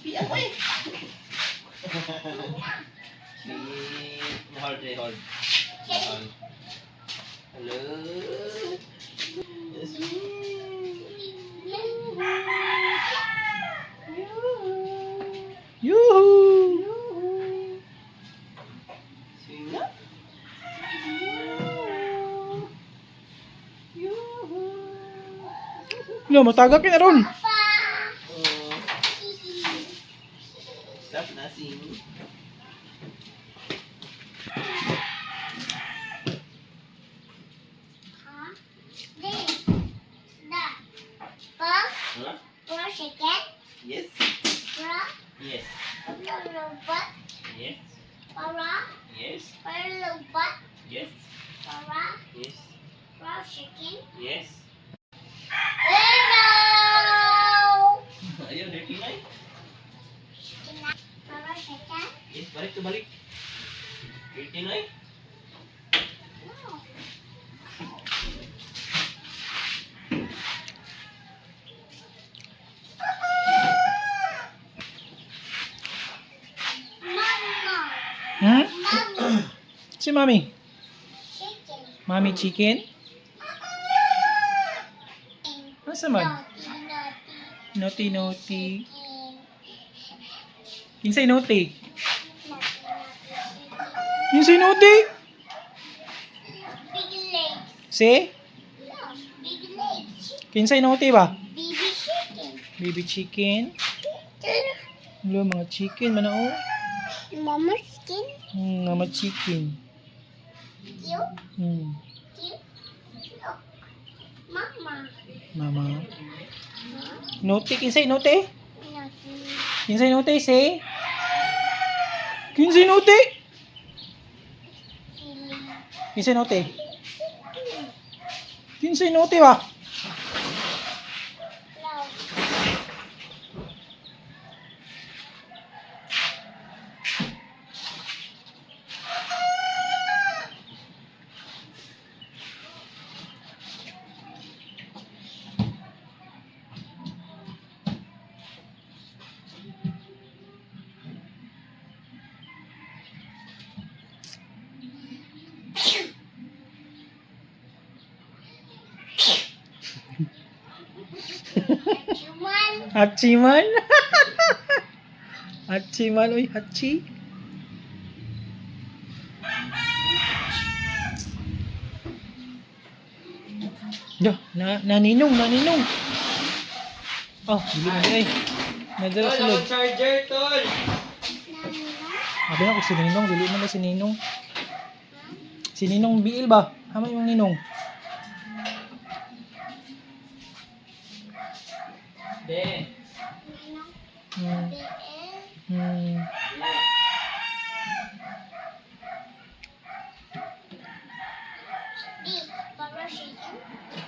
Piang, uy! Si... Hold, eh, hold. Hold. Hello? Yes. Yuhu! Singa? Wala, matagak yun aron. Oh. Stop na, sing. This. The. Box. Huh? For chicken. Yes. Bra. Yes. Robot. Yes. Para. Yes. Robot. Yes. Para. Yes. For chicken. Yes. Hello. Ayun, dirty na eh. Chicken. Para chicken. Yes, balik to balik. Dirty na eh. No. Mama. Hmm? Mommy. Si Mami. Chicken. Mami chicken? Asa man? Naughty, naughty. Naughty, naughty. Chicken. Kinsay naughty? Naughty, naughty chicken. Kinsay naughty? Big legs. Si? Look, big legs. Kinsay naughty ba? Baby chicken. Baby chicken? Wala, mga chicken man oh. Mama skin. Mama chicken. Cute, cute. Look. Mama. Mama. Naughty, kinsay naughty? Naughty. Kinsay naughty, si? Kinsay naughty? Silly. Kinsay naughty? Kinsay naughty ba? Love. Chuman. Hachi man? Hachi man, uy, hachi. Ya, na naninong, naninong. Oh, dili man ay. Nadala Tol, sa loob. ako charger, tol! Sabi na ko si Ninong, dili man na si Ninong. Si Ninong biil ba? Hama yung Ninong. De. This para chicken.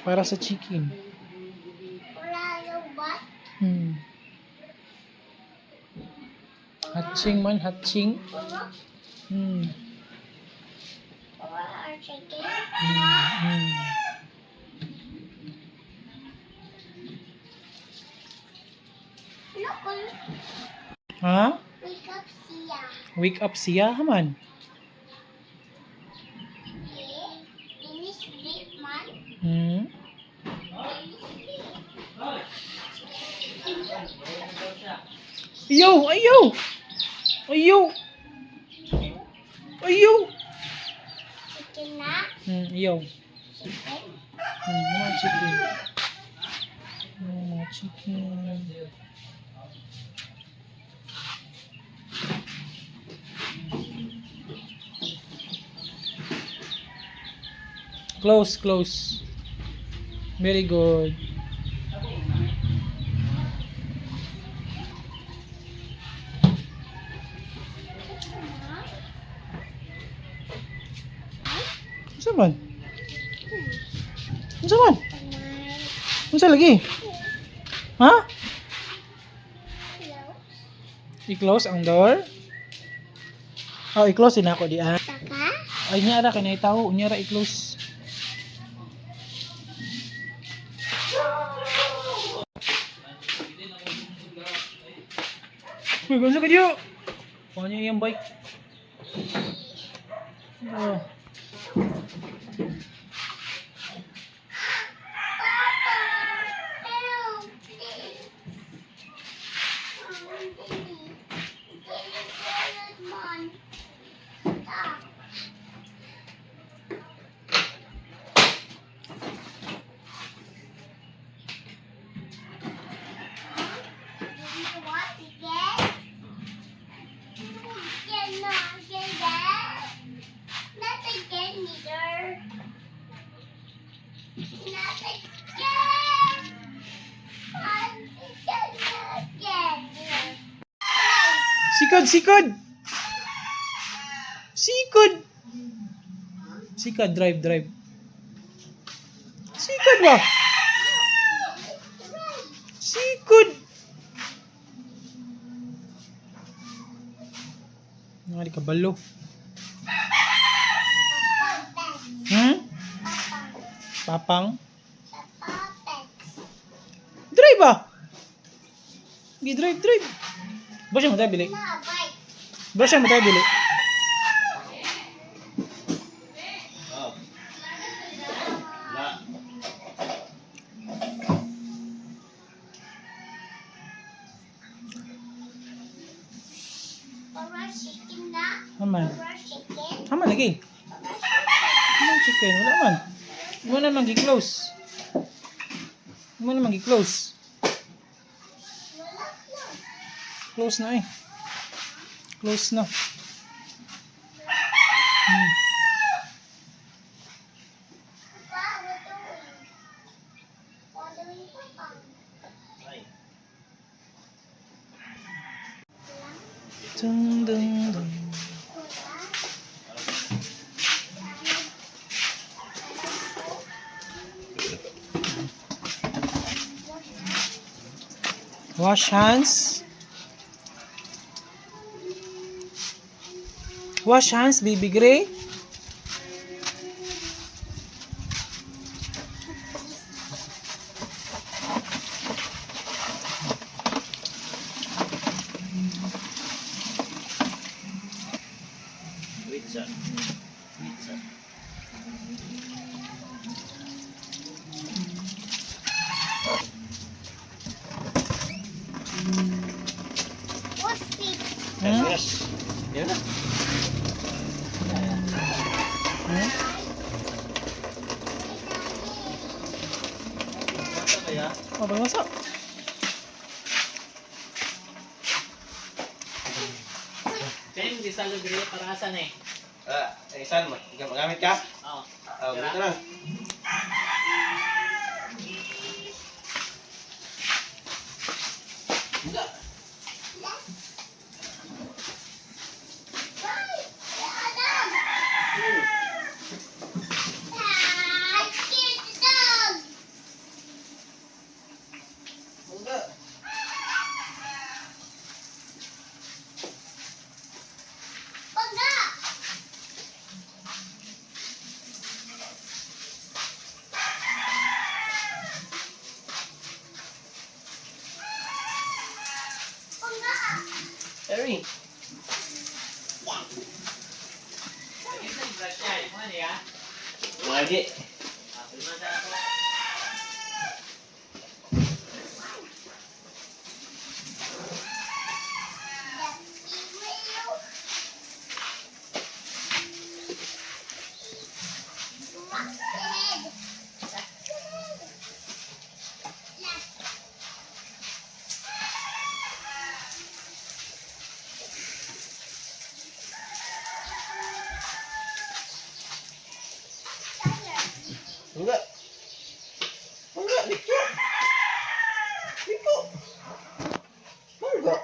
Para sa chicken. Para robot. Hatching man, hatching. Para para chicken. Look, Ha? wake up siya. Wake up siya, haman. Yeah. Finish sleep man. Finish sleep. Ayaw! Ayaw! Ayaw! Ayaw! Chicken na. Ayaw. Chicken. Mga chicken. Mga chicken. Close, close. Very good. Unsa man? Unsa man? Kamay. Unsa lagi? Ha? I-close ang door? Oh, i-close din ako di ah. Ay, niya ra kay tao, unya ra i-close. Uy, ganso ka diyo. Kuha niya iyang bike. Oh. Not again, neither. Not again. Not again. Sikod, sikod! Sikod! Sikod, drive, drive. Sikod ba? Sikod! Nga di kabalo. Hmm? Papang? Drive ba? Gi drive, drive. Ba siya mo tayo bili? Ba siya mo tayo bili? Oh. La. Haman. Haman lagi. Haman chicken. Wala man. Mo na man gi-close. Mo na man gi-close. Close na eh. Close na. Ay. Dun, dun, dun. Wash hands. Wash hands, baby Gray. Wait sir. Wait sir. Hmm? Yes. Yan na. Hmm? Masa kaya? Oh, pagmasak. Kaya hindi sa lugri para asan eh. Ah, eh, saan mo? Magamit ka? Oo. Ah, dito lang. Enggak. Enggak. Harry. Lagi. Enggak. Enggak, Diko. Diko. Enggak.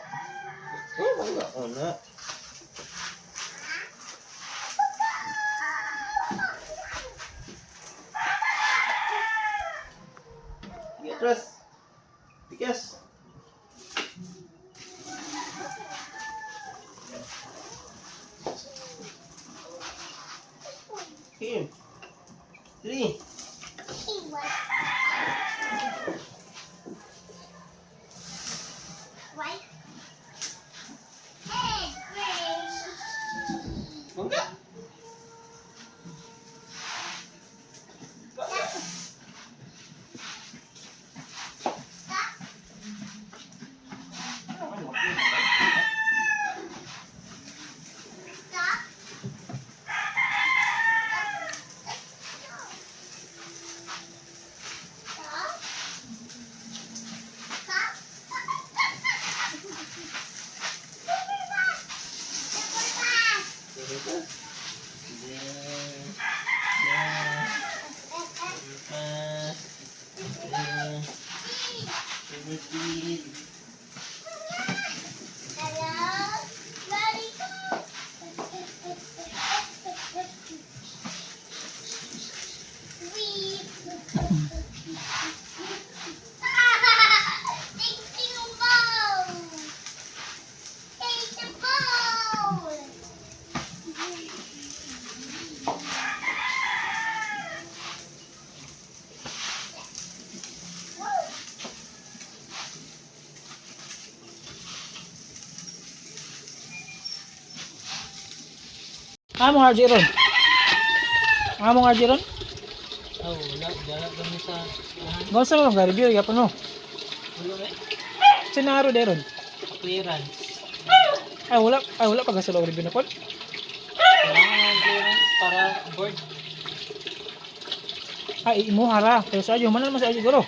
Oh, enggak. Oh, nak. Atras. Tikas. Here. Three. White. And gray. Mangga. Stop. Stop. Stop. Hello? Ready, go! Wee. Take the bowl. Take the bowl. Among RJ ron. Among RJ ron. Oh, wala. Dala kami sa eskwelahan. Gonsa mo ka review yapon mo. Wala eh. Sinaro de ron. Clearance. Ay wala pa gasol review na pod. Kailangan ng clearance para board. Ay imo hara. Pero sa ayo man naman sa ayo siguro.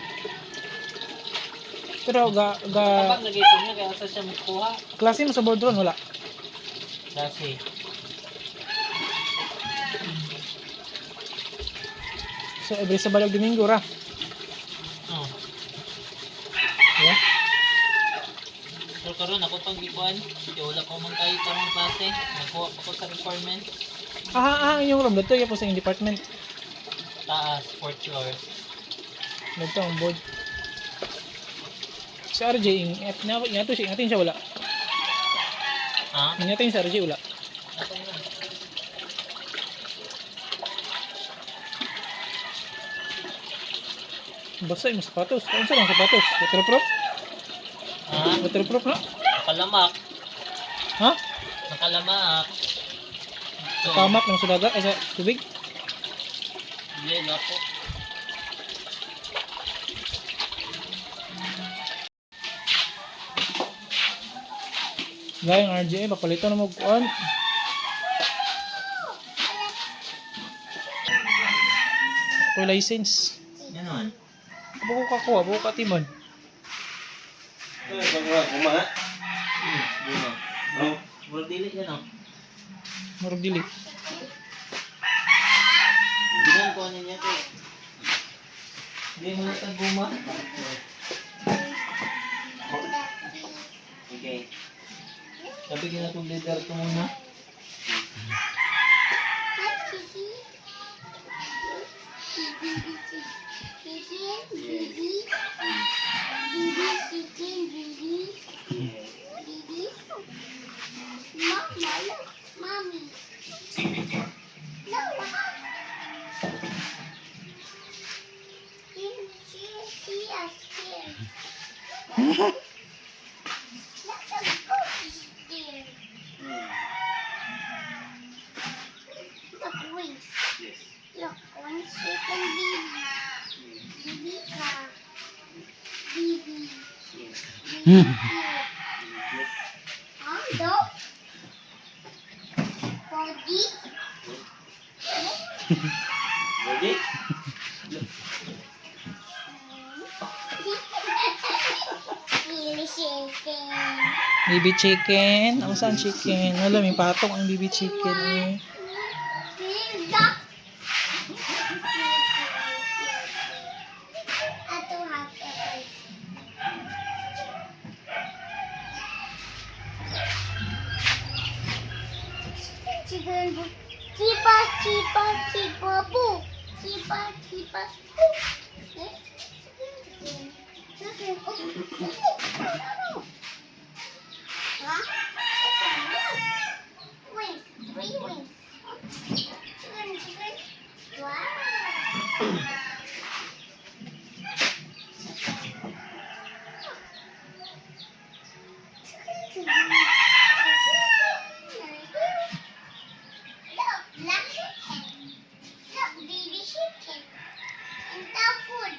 Pero ga ga Kapag lagi ito niya, kaya sa siya magkuha. klase mo sa board ron wala. Klase. So every Sabado ug Domingo ra. Oh. Yeah. Pero karon ako pang gikuan, kaya wala ko man kayo karong klase. Nagkuha pa ko sa requirement. Aha, aha, inyong room dito yapon sa inyong department. Taas, fourth floor. Dito ang board. Si RJ, ingat na, ingat siya, ingatin siya wala. Ha? Ingatin si RJ wala. Ako na. Basta yung sapatos. Ano sa mga sapatos? Waterproof? Ha? Waterproof na? Nakalamak. Ha? Nakalamak. So, Tamak ng sa dagat ay sa tubig. Hindi, lapo. Gayang RJ, papalitan na magkuan. Ako'y license. Ganon. Abo ko kakuha, abo ko katiman. Ay, pagwa, kuma. Guna. Oh. Murag dili yan oh. Murag dili. Hindi na kuha niya to. Hindi mo na taguma. Okay. Sabi ka na itong leader ko muna. Hi, Kiki. Baby, chicken, baby. Baby, chicken, baby. Baby. Mama, look, mommy. Lola. See, see us here. Look, the goat is there. Look, wings. Yes. Look, one chicken baby. Baby car. Baby. Baby here. Huh? Dog. Body. Ready? Baby chicken. Baby chicken. Ang saan chicken? Wala, may patong ang baby chicken eh. Pizza. I don't have a Chicken, chipa, chipa, chipa, boo. Chipa, chipa, boo. Chicken, chicken. Chicken. Oh, no, no, no. Huh? Chicken, look. Wings, three wings. Chicken, chicken. Wow. Chicken, chicken. Chicken. Look, black chicken. Look, baby chicken. And the food.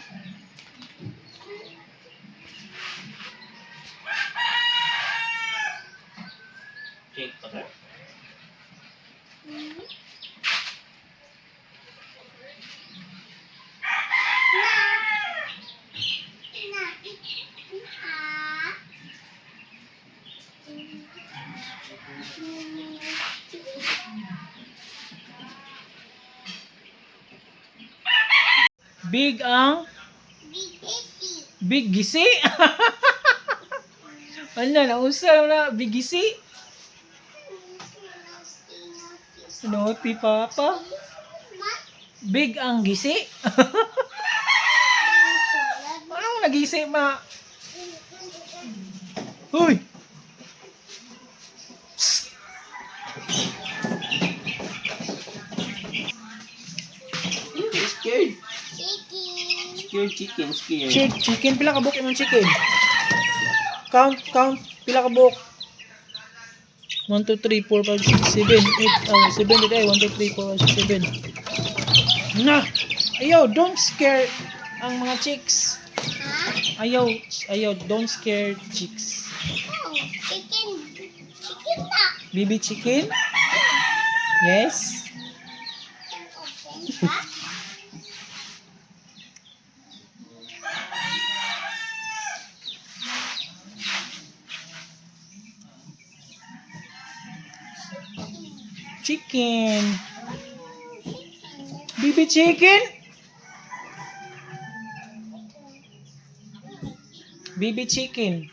Cake pa ka. Big ang big gisi. Ano nausa na big gisi. Naughty papa. Big ang gisi. Anong nagisi ma? Hoy. Scared. Scared chicken, scared. Chicken pila ka buok imong chicken? Count, count. Pila ka buok? 1 2 3 4 5 6 7 8 oh, 7 dito ay 1 2 3 4 5 6 7. Na. Ayaw, don't scare ang mga chicks. Ayaw, ayaw, don't scare chicks. Chicken, chicken na. Baby chicken? Yes. Can open that. Chicken. Baby chicken? Baby chicken.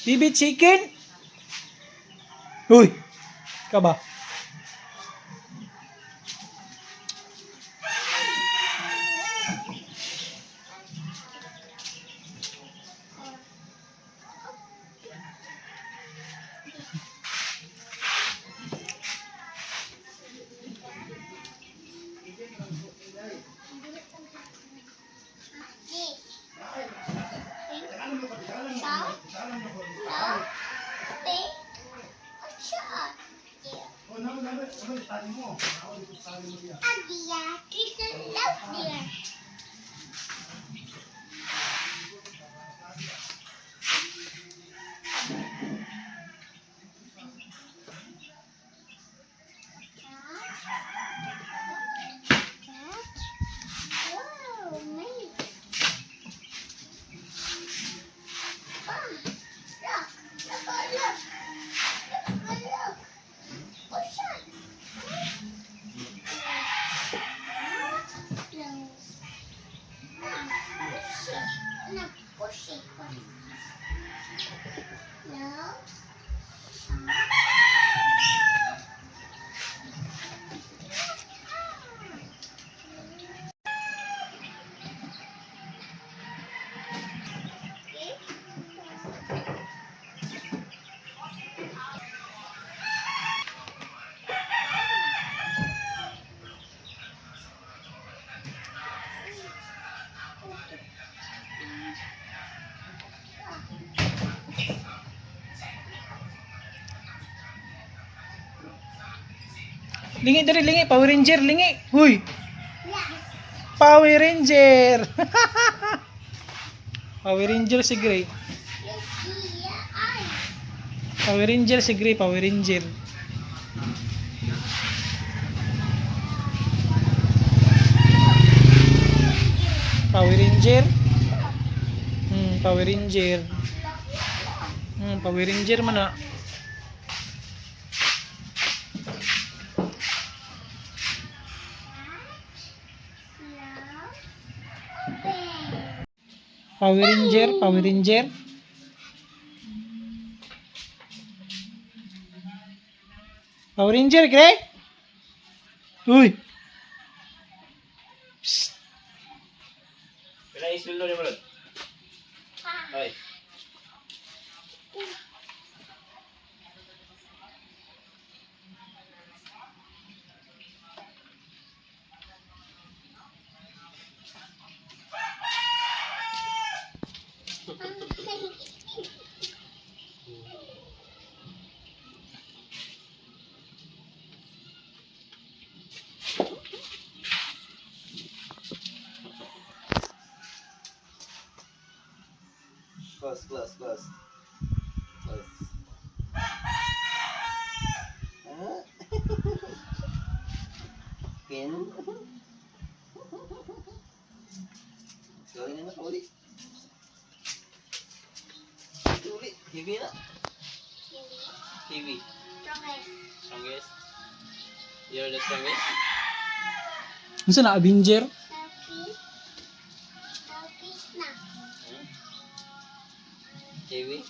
Baby chicken? Uy! Ka ba? This. Shot. Shot. Pink. Shot. Adia, Kristen love dear. Wow, mate. Ah, look, look, look. Look, look. What's that? Nose. Ah, push it. No, push it. Nose. Lingi diri, lingi. Power Ranger, lingi. Huy! Yes. Power Ranger! Power Ranger si Gray. You see your eyes. Power Ranger si Gray, Power Ranger. Power Ranger? Power Ranger. Power Ranger man ah. Power Ranger, Power Ranger. Power Ranger, Gray? Uy! Psst. Pila isweldo ni Lord? Ay. Close, close, close. Close. Ah. Pin. Gawin na na, uli. Uli, heavy na. Heavy. Strongest. You're the strongest? Unsa na Avenger? Heavy?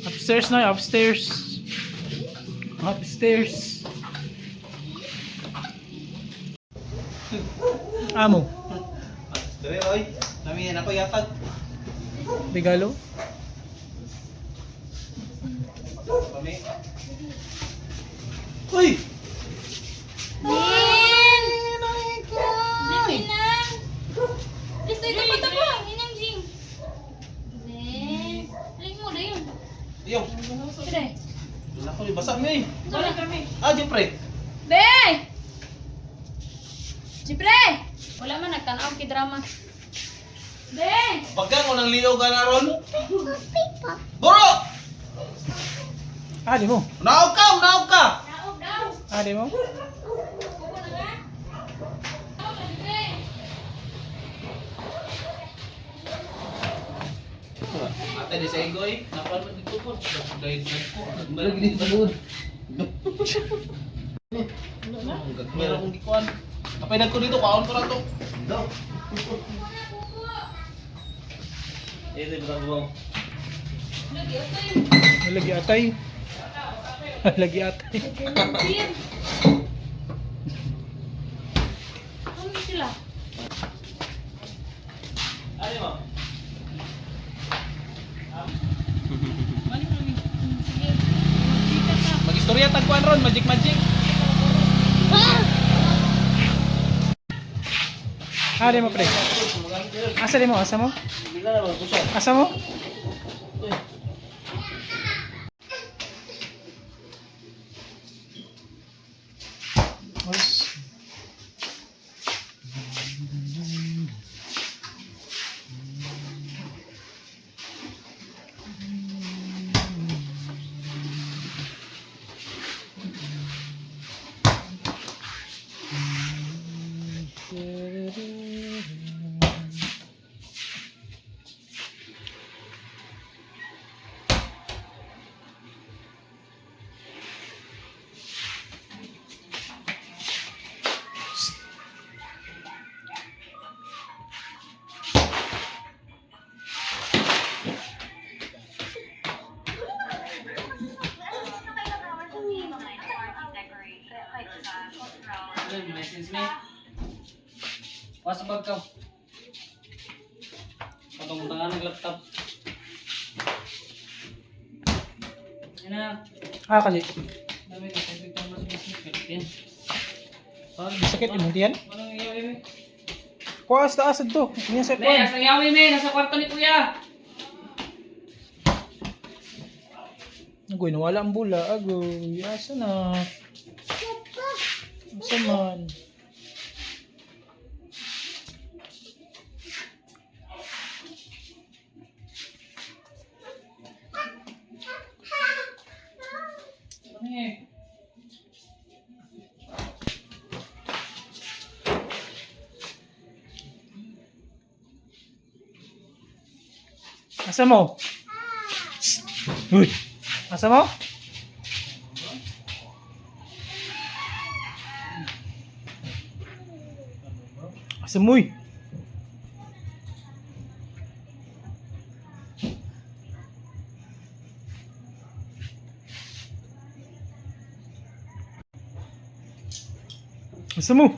Upstairs na, upstairs. Upstairs. Amo, Dali, oy. Namiyan ako yatag. regalo. Kami. Uy! Nin! Nin, inang! Gusto ito pa ito po! Inang Jing! Nin! Alin mo na yun? Iyo. Pre! Wala ko, basa mo eh. Wala kami. Ah, Jeffrey. Be! Jipre! Wala man nagtanaw kay drama. Be! Bagang walang liyaw ka na ron. Buro! Ah, di mo. Unaog ka, unaog ka! Naog daw! Ah, di mo. Kuko na nga! Naog na, Be! Ate di sa Igoy, nakuha mo dito po. Dahil ko. Nagmalag dito doon. Meron akong gikuan. Kapay nagko dito, kaon ko na to. No. Ito yung batang buwang. Lagi, okay. Lagi atay. Lagi atay. Jim! Ano sila? Ano mo? Sige. Magistorya tagkuan ron, magic magic. Ah, di mo pre. Asa di mo? Asa mo? Bila na magpusa. Asa mo? Os. Ano, message me? Wasa bag ka. Patong tangan ng laptop. Yan na. Ah, kasi. Dami ka, sabi ko mas mas mas. Sakit imong tiyan. Anong iyaw eh? Kuha sa taas to. Niya sa Me, kuan. asa yawi me, nasa kwarto ni kuya. Agoy, nawala ang bula. Agoy, asa na? Asa man? Ano eh? Asa mo? Psst. Uy. Asa mo? Asa mo? Uy? Asa mo?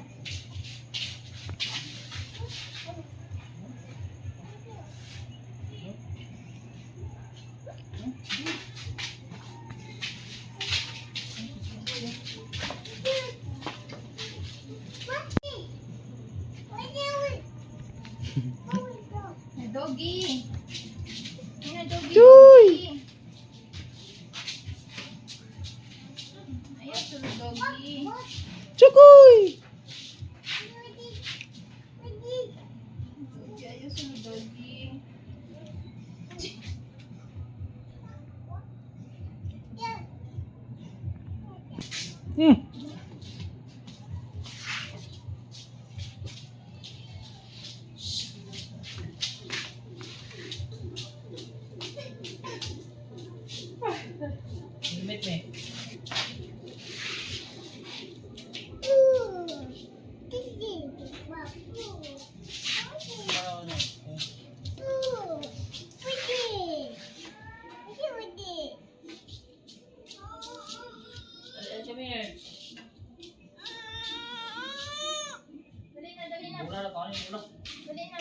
Na doggy. Na doggy. Chuy! Doggy. Ayaw tulog doggy. Chukoy! Doggy, ayaw tulog doggy. Hmm. Limit me. Come here. Dali na, dali na. Wala na pa ano. Dali na.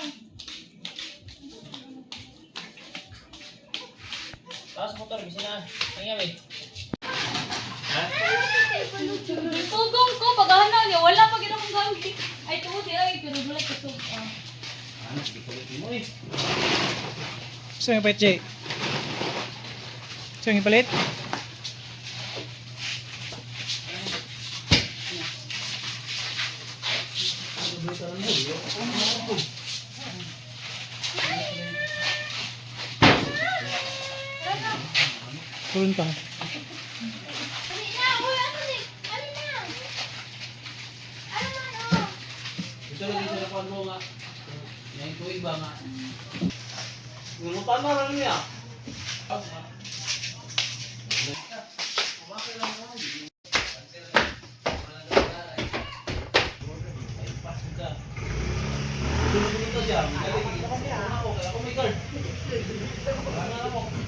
Taas motor bisin na. Ang yawi. Ha? Pugong ko, pagahanaw niya, wala pa gina akong gamit. Ay, tuod ay, pero wala ko sug. Ah. Ano, hindi ko mo eh. Gusto mo ipalit, Jay? Gusto mo ipalit? Turun pa. Dali na. Uy, ano ni? Ano na? Ano man, oh? Ito lang ito na mo nga. Ngayon ko iba nga. Ngulutan na lang niya. Ay, pas ka. Tulog-tulog siya. Ako, kaya ako may guard. Wala na ako.